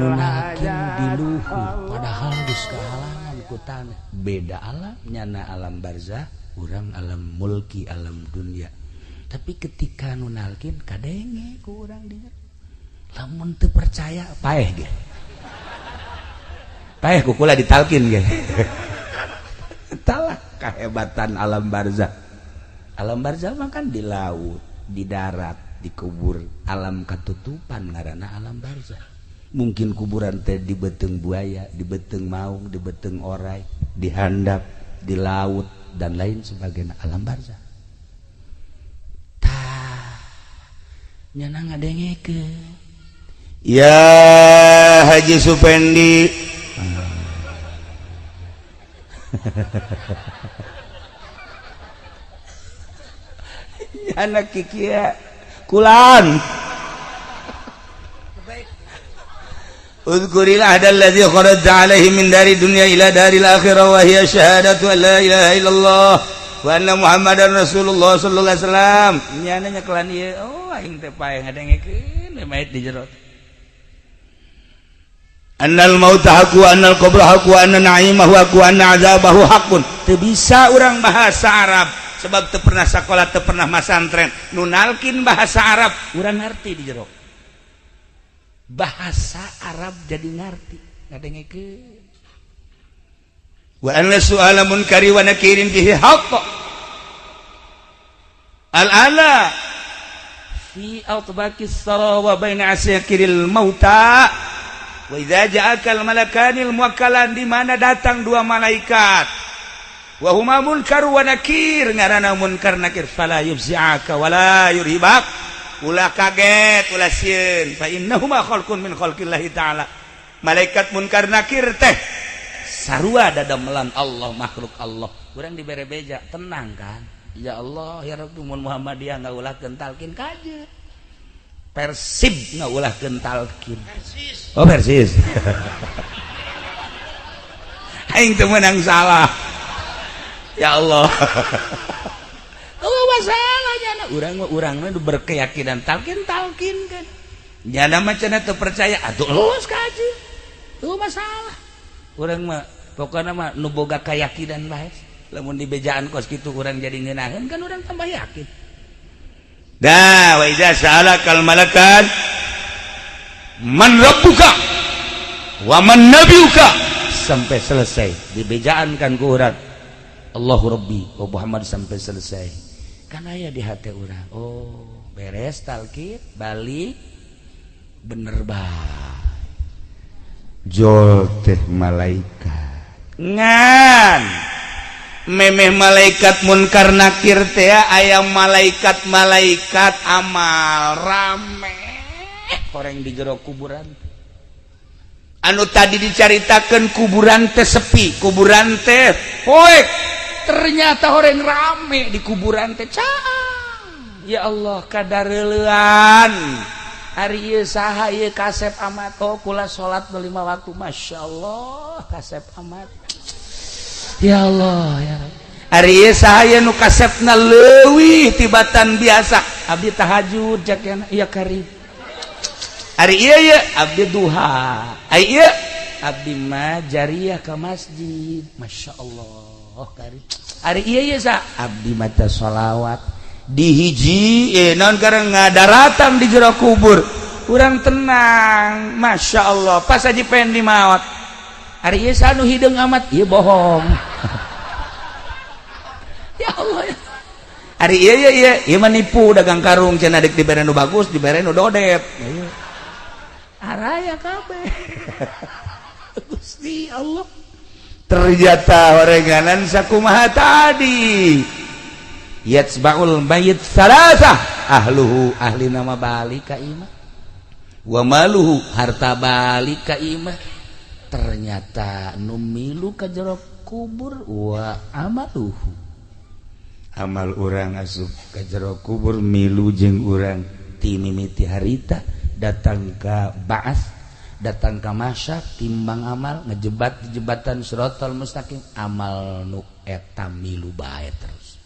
nunalkin di luhur padahal geus kahalangan ku tanah. Beda alam nyana, alam barzah, urang alam mulki, alam dunia. Tapi ketika nunalkin kadenge ku urang di jero. Lamun teu percaya, paeh ge, paeh ku kula ditalkin ge. Talah kehebatan alam barzah. Alam barzah mah kan di laut, di darat, di kubur, alam katutupan ngaranna alam barzah. Mungkin kuburan teh di beteng buaya, di beteng maung, di beteng orai, di handap, di laut dan lain sebagainya, alam barzah. Tah, nyana ngadengekeun. Ya Haji Supendi. Nyana kikia kulan. Udhkuril ahda alladzi kharajta alaihi min dari dunya ila daril akhirah wa hiya syahadatu an la ilaha illallah wa anna Muhammadar Rasulullah sallallahu alaihi wasallam. Nyana nyekelan ieu, oh aing teh pae ngadengekeun mayit di jero. Annal mauta haqqu, annal qabra haqqu, anna na'imahu haqqu, anna azabahu haqqun. Teu bisa urang bahasa Arab sebab teu pernah sakola, teu pernah masantren. Nu nalkin bahasa Arab, urang ngarti di jero. Bahasa Arab jadi ngarti ngadengekeun. Wa anna su'ala munkari wa nakirin bihi haqq. Al-ala fi atbaqis sara wa baina asakiril mauta. Wa idza ja'akal malakanil muwakkalan, di mana datang dua malaikat. Wa huma munkar wa nakir, ngaranna munkar nakir, fala yufzi'aka wala yurhibak. Ulah kaget, ulah sieun, fa innahuma khalqun min khalqillahi ta'ala. Malaikat munkar nakir teh sarua dadamelan Allah, makhluk Allah. Urang dibere beja, tenang kan? Ya Allah ya Rabbi, mun Muhammadiyah ngaulahkeun talkin kaje. Persib ngaulahkeun talkin. Persis. Oh Persis. Aing teu meunang salah. Ya Allah. Oh masalah nyana urang mah, urang mah berkeyakinan talkin talkin kan. Nyana mah cenah teu percaya atuh lulus kaje. Tuh masalah. Urang mah pokokna mah nu boga keyakinan bae. Lamun dibejaan kos kitu urang jadi ngeunaheun kan urang tambah yakin. Dah wa idza sa'alakal malakan Man rabbuka wa man nabiyuka, sampai selesai dibejaan kan ku urang Allahu Rabbi wa Muhammad sampai selesai. Kan aya di hati urang, oh beres talqin balik bener bae jol teh malaikat ngan memeh malaikat munkar nakir teh aya malaikat-malaikat amal rame orang di jero kuburan anu tadi dicaritakan kuburan teh sepi, kuburan teh poek, ternyata orang rame di kuburan teh caang. Ya Allah, kadareulean ari ieu saha ieu kasep amat, oh kula salat 5 waktu, Masya Allah kasep amat, ya Allah ya Rabbi. Ari ieu saha ieu nu kasepna leuwih tibatan biasa, abdi tahajud jakena iya kari. Ari ieu ieu abdi duha, ari ieu abdi mah jariah ka masjid, Masya Allah kari. Ari ieu ieu sa abdi maca sholawat dihiji non karena ngadaratan di jero kubur urang tenang, Masya Allah. Pas aja pengen maot, ari ieu saha nu hideung amat, ieu bohong. Ya Allah ya. Ari ieu ieu ieu ieu mah nipu dagang karung cenah, dek dibere nu bagus dibere nu dodep. Araya kabeh. Gusti Allah, ternyata orenganan sakumaha tadi, yatsba'ul mayit salasah, ahluhu ahli nama balik ka imah, wa maluhu harta balik ka imah, ternyata nu milu ka jero kubur wa amaluhu, amal urang asup ka jero kubur milu jeung urang ti mimiti harita datang ka ba'ats, datang ka mahsyar, timbang amal ngejebat di jembatan siratal mustaqim, amal nu eta milu bae terus.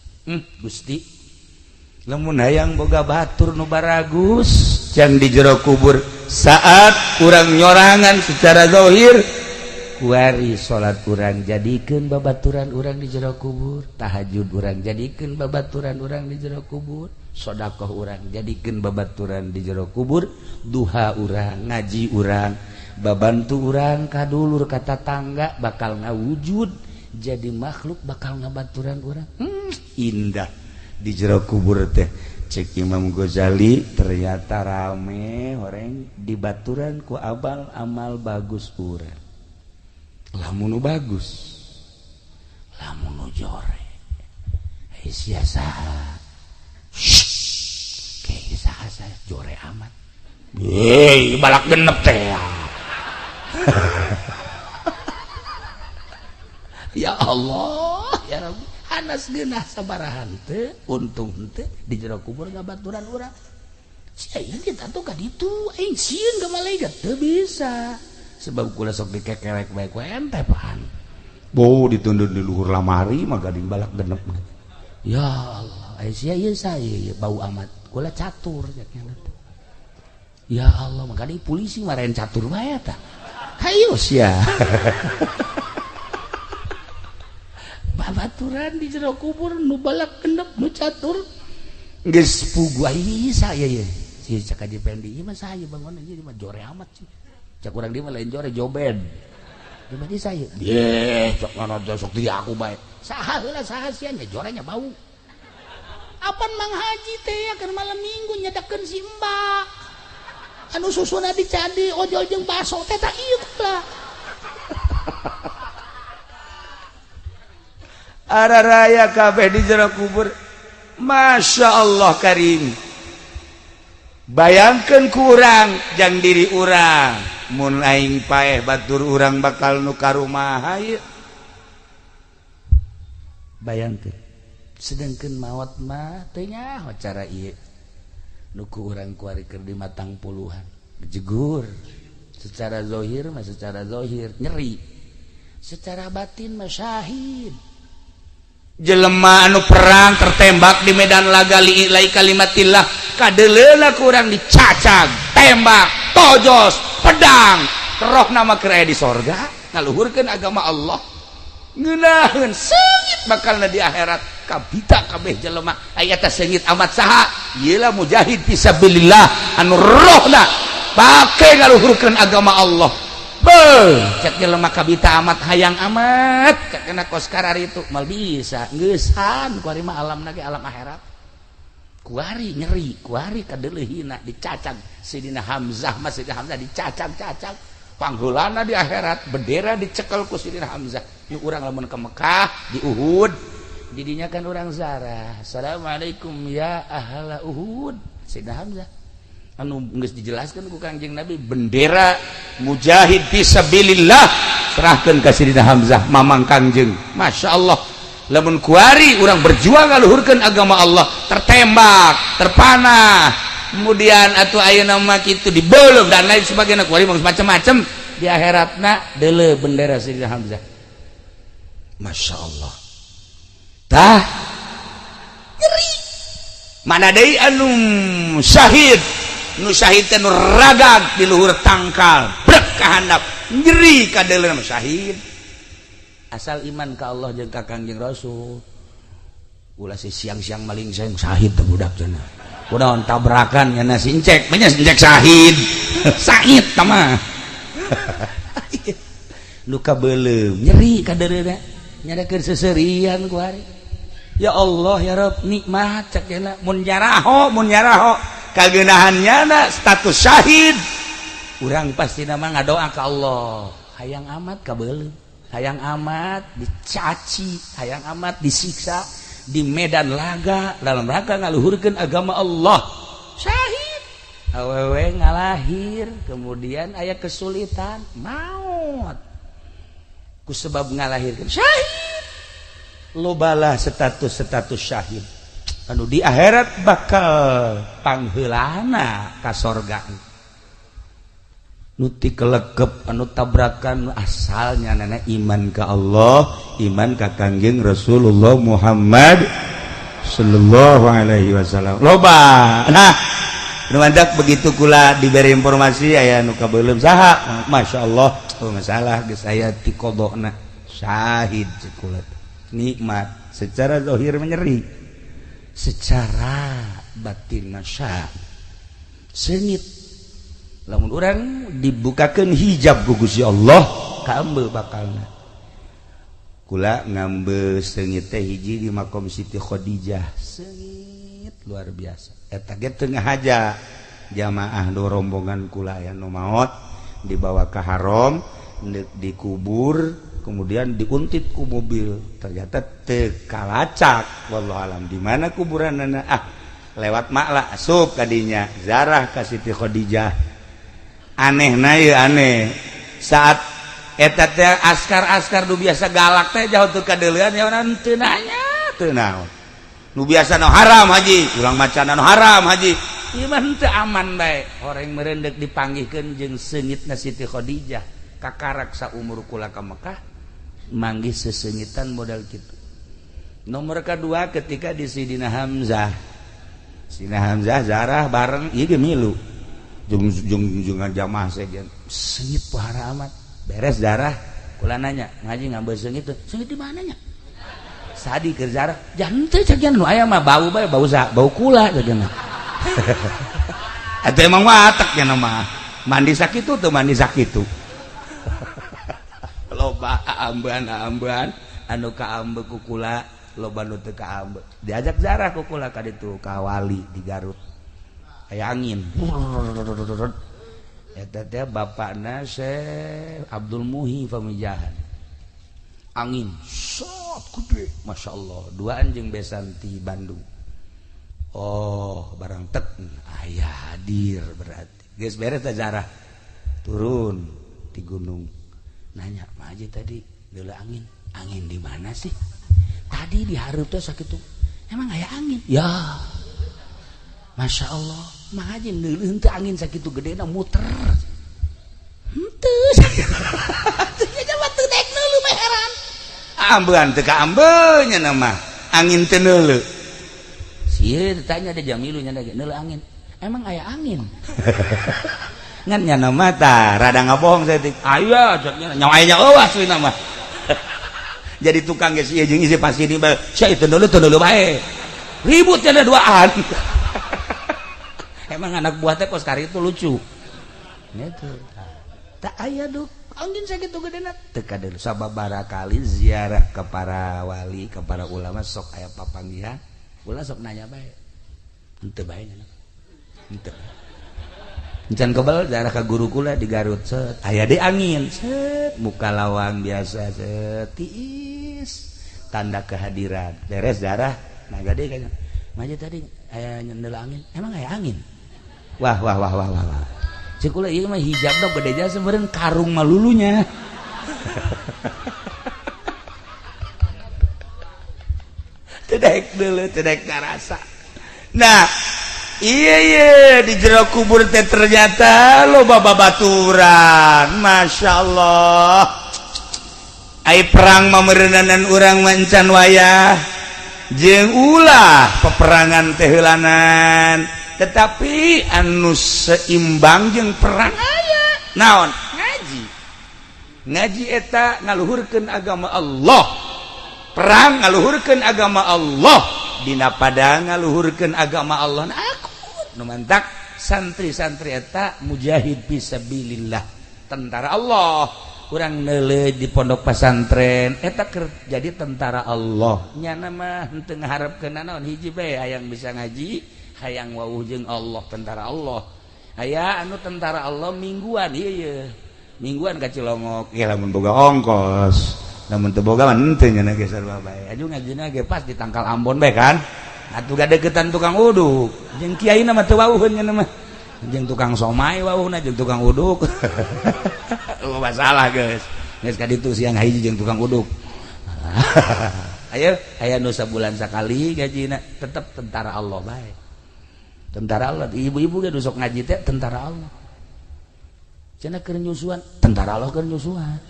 Gusti, lamun hayang boga batur nu baragus jang di jero kubur saat kurang nyorangan secara zahir, kuari salat urang jadikeun babaturan urang di jero kubur, tahajud urang jadikeun babaturan urang di jero kubur, sedekah urang jadikeun babaturan di jero kubur, duha urang, ngaji urang, babantu urang ka dulur ka tatangga bakal ngawujud jadi makhluk bakal ngabaturan urang. Indah di jero kubur teh cek Imam Ghazali, ternyata rame orang dibaturan ku abal amal bagus urang. Lamun nu bagus, lamun nu jore, hei sia saha, kayak saha saya jore amat, hei balak genep teh. Ya Allah ya Rabbi, hanas geunah sabarahan teu untung teu di jero kubur ngabaturan urang. Sia ieu kita tuh ka ditu aing sieun ka malaikat teu bisa sebab kula sok dikekerek bae ku ente pan. Bo ditundun di luhur lamari mah gading balak genep. Ya Allah, ai sia ieu saya ieu bau amat kula catur ceknya. Ya Allah, mah gading polisi marahin catur bae tah. Hayu sia. Babaturan di jero kubur nu balak genep nu catur geus pugu ai saya ye si cak Haji Pendi ieu mah saya bangun ieu mah jore amat sih cak urang dia mah lain jore joben joben di saya ye sok ngono sok di aku bae saha heula saha sia nya jorenya bau apan Mang Haji teh ya keur malam Minggu nyedakeun si Mbak anu susuna dicadi ojol jeung baso teh tah ieu kula. Araraya kabeh di jero kubur, Masya Allah karim. Bayangkan kurang jang diri urang mun aing paeh batur urang bakal nu ka rumah ieu. Bayangkeun sedangkeun maot mah teu nyaho cara ieu nu ku urang kuari keur di matang puluhan jegur secara zahir mah, secara zahir nyeri, secara batin mah syahid. Jelema anu perang tertembak di medan laga li'ilai kalimatillah kadeleuna kurang dicacag tembak tojos pedang roh nama keur aya di sorga ngaluhurkeun agama Allah ngeunaheun seungit bakalna di akhirat kabita kabeh jelema aya teh seungit amat saha ieu lah mujahid fisabilillah anu rohna Pake ngaluhurkeun agama Allah. Beuh, cek jelema kabita amat, hayang amat cek kena kos karar itu mal bisa geusan kuari mah, alamna ge alam akhirat. Kuari nyeri, kuari kadeuleuhina dicacag Sidina Hamzah mah. Sidina Hamzah dicacag-cacag pangheulana di akhirat, bendera dicekel ku Sidina Hamzah. Yuk, urang lamun ke Mekah, di Uhud jadinya kan orang zarah, "Assalamualaikum ya ahla Uhud." Sidina Hamzah anu geus dijelaskan ku Kangjeng Nabi, bendera mujahid fisabilillah serahkeun ka Sidina Hamzah, mamang Kangjeng. Masya Allah, lamun kuari urang berjuang ngaluhurkeun agama Allah, tertembak, terpanah, kemudian atau ayeuna mah kitu dibelum dan lain sebagainya, kuari mah macam-macam, di akhiratna deuleu bendera Sidina Hamzah. Masya Allah, tah nyeri. Mana deui anu syahid, nu syahid teh nu ragag di luhur tangkal, brek ka handap, nyeri kadeuleu syahid. Asal iman ka Allah jeung ka Kangjeng Rasul. Ulah si siang-siang maling sayang syahid teh budak cenah. Kunaon tabrakan nya si Encek, nya Encek syahid. Sahid tah luka belum, nyeri kadeuleu nyadakeun seserian ku hari. Ya Allah, ya Rabb, nikmat cek mun nyaraho, mun nyaraho kagenahannya na status syahid. Urang pasti nama ngadoa ka Allah, hayang amat kabeuleum, hayang amat dicaci, hayang amat disiksa di medan laga dalam rangka ngaluhurkeun agama Allah. Syahid awewe ngalahir, kemudian aya kesulitan, maut ku sebab ngalahirkeun, syahid. Lobalah status-status syahid anu di akhirat bakal pangheulana ka sorga. Nu ti kelekep, anu tabrakan, asalnya nenek iman ke Allah, iman ka Kangjeng Rasulullah Muhammad sallallahu alaihi wasallam, loba. Nah, nu mantak begitu kula diberi informasi aya nu kabeuleum saha, Masya Allah, oh masalah geus aya ti qodona syahid cek kula. Nikmat secara zahir, menyeri secara batin, masya sengit. Lamun orang dibukakan hijab ku Gusti Allah, kaambe bakalna. Kula ngambe sengit teh hiji di makom Siti Khadijah, sengit luar biasa. Eta ge tengah aja jamaah do rombongan kula aya nu maot, dibawa ke haram, dikubur, kemudian diuntit ku mobil, ternyata teu kalacak, wallahu alam di mana kuburan. Ah, lewat maklah asup kadinya zarah ka Siti Khadijah. Aneh na ya, aneh, saat eta teh askar-askar nu biasa galak teh jauh teu kadeulean ya, urang teu nanya teu naon. Nu biasa nu haram haji, ulang macana nu haram haji, ieu mah teu aman bae. Horeng meurendek dipanggihkeun jeung seungitna Siti Khadijah. Kakarak saumur kula ka Mekah manggih sesengitan modal kitu. Nomor kedua, ketika di Sidina Hamzah. Sidina Hamzah zarah bareng ieu ge milu jeung jeung jeung jamaah sejen, sengit pohara amat. Beres darah, kula nanya, "Ngaji, ngambil sengit tuh sengit di mananya?" Sadi keur zarah jangan teu cagian, nu aya mah bau bae, bau sa bau kula cagian. Eta emang watak nya mah, mandi sakitu tuh, mandi sakitu. Loba ambean-ambean anu kaambe ku kula, loba nu teu kaambe. Diajak zarah ku kula ka ditu ka wali di Garut, aya angin. Eta teh bapakna Syekh Abdul Muhi Pamijahan. Angin sot gede, Masya Allah, duaan jeung besan ti Bandung. Oh, barang tek aya hadir berarti. Geus beres teh zarah, turun di gunung, nanya, "Mah aja tadi deuleu angin, angin di mana sih tadi?" "Di hareup teh sakitu." "Emang aya angin ya?" "Masya Allah, mah aja neuleuh teu angin sakitu gedena muter?" "Henteu." Teu mah teu daek neuleuh mah, heran. Ambean teu kaambe nya mah angin teu neuleuh. Sieun ditanya ada jamilu nya neuleuh angin. "Emang aya angin?" Ngan nya mah tah rada ngabohong saeutik. "Aya," cek nya, nyawa aya eueuh asli mah. Jadi tukang geus ieu jeung isi pasti di bae. Sia itu neuleuh teu neuleuh bae. Ribut nya duaan. Emang anak buah teh kos kari itu lucu. Gitu. Tak aya duk angin sakitu gedena teu kadeuleu sababaraha kali ziarah ke para wali, ke para ulama sok aya papanggihan, ulah sok nanya bae. Henteu bae nya. Henteu. Encan kebel ziarah ka guru kula di Garut set aya deui angin set muka lawang biasa set tiis tanda kehadiran. Beres ziarah naga deui kanya. Maja tadi aya nyendel angin. Emang aya angin? Wah wah wah wah wah. Wah. Cek kula ieu mah hijabna gede jasa meureun karung malulunya. Teu daek deuleu, teu daek ngarasa. Nah, iya iya di jero kubur teh ternyata loba babaturan. Masya Allah. Ai perang mah meureunanan urang mah encan wayah. Jeung ulah peperangan teh heulanan. Tetapi anu seimbang jeung perang aya. Naon? Ngaji. Ngaji eta ngaluhurkeun agama Allah. Perang ngaluhurkeun agama Allah. Dina padang ngaluhurkeun agama Allah. Nah, aku nu mantak santri-santri eta mujahid fisabilillah, tentara Allah. Urang neuleuh di pondok pesantren eta keur jadi tentara Allah. Nyana mah henteu ngaharepkeun naon, hiji bae hayang bisa ngaji, hayang wawuh jeung Allah, tentara Allah. Aya anu tentara Allah mingguan ieu ye. Mingguan ka Cilongok, ya lamun boga ongkos. Lamun teu boga mah henteu nya ge sarua bae. Aju ngajina ge pas di tangkal Ambon bae kan. Atuh gadeukeutan tukang uduk. Jeung kiaina mah teu wawuheun nya mah. Jeung tukang somai wawuhna jeung tukang uduk. Oh masalah geus. Geus ka ditu siang hiji jeung tukang uduk. Ayo aya nu sabulan sakali gajina tetep tentara Allah bae. Tentara Allah, ibu-ibu ge sok ngaji teh tentara Allah. Cenah keur nyusuan, tentara Allah keur nyusuan.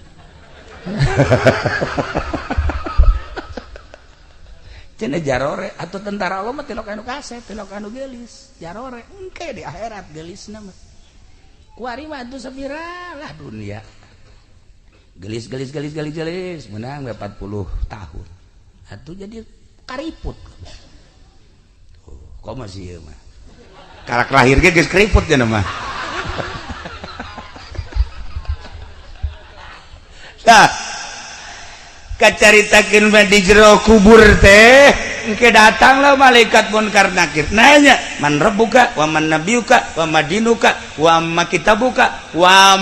Cenah jarore atuh tentara Allah mah tilok anu kasep, tilok anu geulis. Jarore engke di akhirat geulisna mah. Kuari mah atuh sapira lah dunia. Gelis gelis gelis gelis gelis menang 40 tahun. Atuh jadi kariput. Tuh, kok masih ieu mah. Karak lahir ge geus keriput nya mah. Tah kacaritakeun mah di jero kubur teh engke datanglah malaikat munkar nakir nanya man rabbuka wa man nabiyuka wa madinuka wa ma kitabuka wa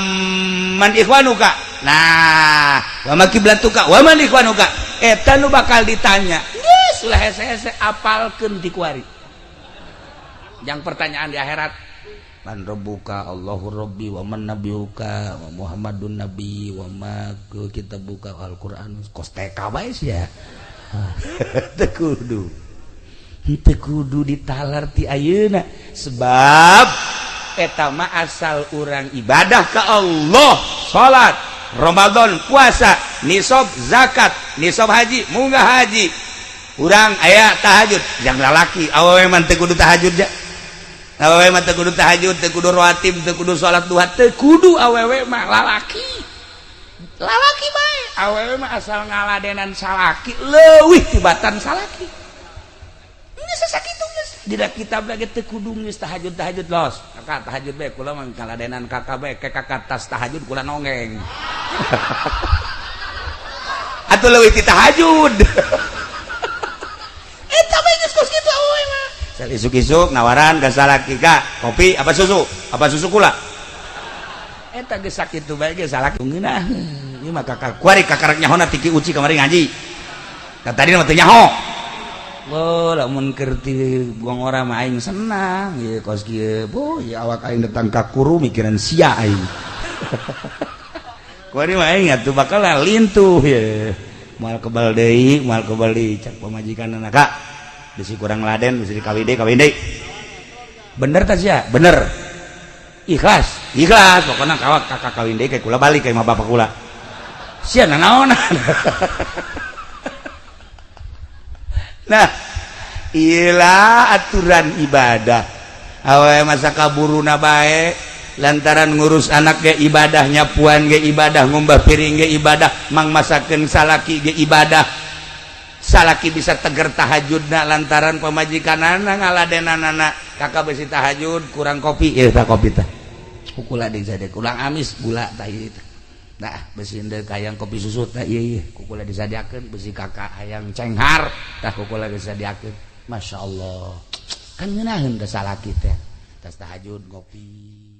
man ikhwanuka. Nah, wa ma kiblatuka wa man ikhwanuka. Eta nu bakal ditanya. Geus ulah hese-hese apalkeun ti kuari. Yang pertanyaan di akhirat man rabbuka Allahu rabbi wa man nabiyuka wa Muhammadun nabi wa ma kitabuka Al-Qur'an kos TK bae sia. Teu kudu. Teu kudu ditalar ti ayeuna sebab eta mah asal urang ibadah ka Allah, salat, Ramadan, puasa, nisab zakat, nisab haji, munggah haji. Urang aya tahajud, jang lalaki awewe mah teu kudu tahajud ja. Awewe mah teu kudu tahajud, teu kudu rawatib, teu kudu salat duha, teu kudu awewe mah lalaki. Lalaki bae, awewe mah asal ngaladenan salaki leuwih tibatan salaki. Geus sakitu geus. Dina kitab lagi teu kudu geus tahajud-tahajud los. Kakak tahajud bae kula mah ngaladenan kakak bae ke kakak tas tahajud kula nongeng. Atuh leuwih ti tahajud. Eta bae geus kos kitu awewe mah. Isuk-isuk nawaran ka salaki ka kopi apa susu kula eta geus sakitu bae ge salaki ngeunah ieu mah kakak kuari kakarek nyahona ti Ki Uci kamari ngaji da tadi mah teu nyaho. Oh lamun keur ti gong ora mah aing senang ieu kos kieu boh ieu awak aing datang ka kuru mikiran sia aing. Kuari mah aing atuh bakal lintuh ye moal kebal deui cak pamajikanna ka bisi kurang laden bisi kawin deui bener ta sia bener ikhlas ikhlas pokona kawak kakak kawin deui kula balik ka imah bapak kula sia nanaonan. Nah ilah aturan ibadah awewe masa kaburuna bae lantaran ngurus anak ge ibadah, nyapuan ge ibadah, ngumbah piring ge ibadah, mangmasakeun salaki ge ibadah. Salaki bisa teger tahajudna lantaran pamajikanana ngaladenanana kakak besi tahajud kurang kopi ya tah kopi tah Ku kula disadiakeun ulang amis gula tah ieu. Nah, besi deuk hayang kopi susu tah ieu, ku kula disadiakeun. Besi kakak hayang cenghar, tah ku kula disadiakeun. Masya Allah, kan ngeunaheun teh salaki teh. Tas tahajud ngopi.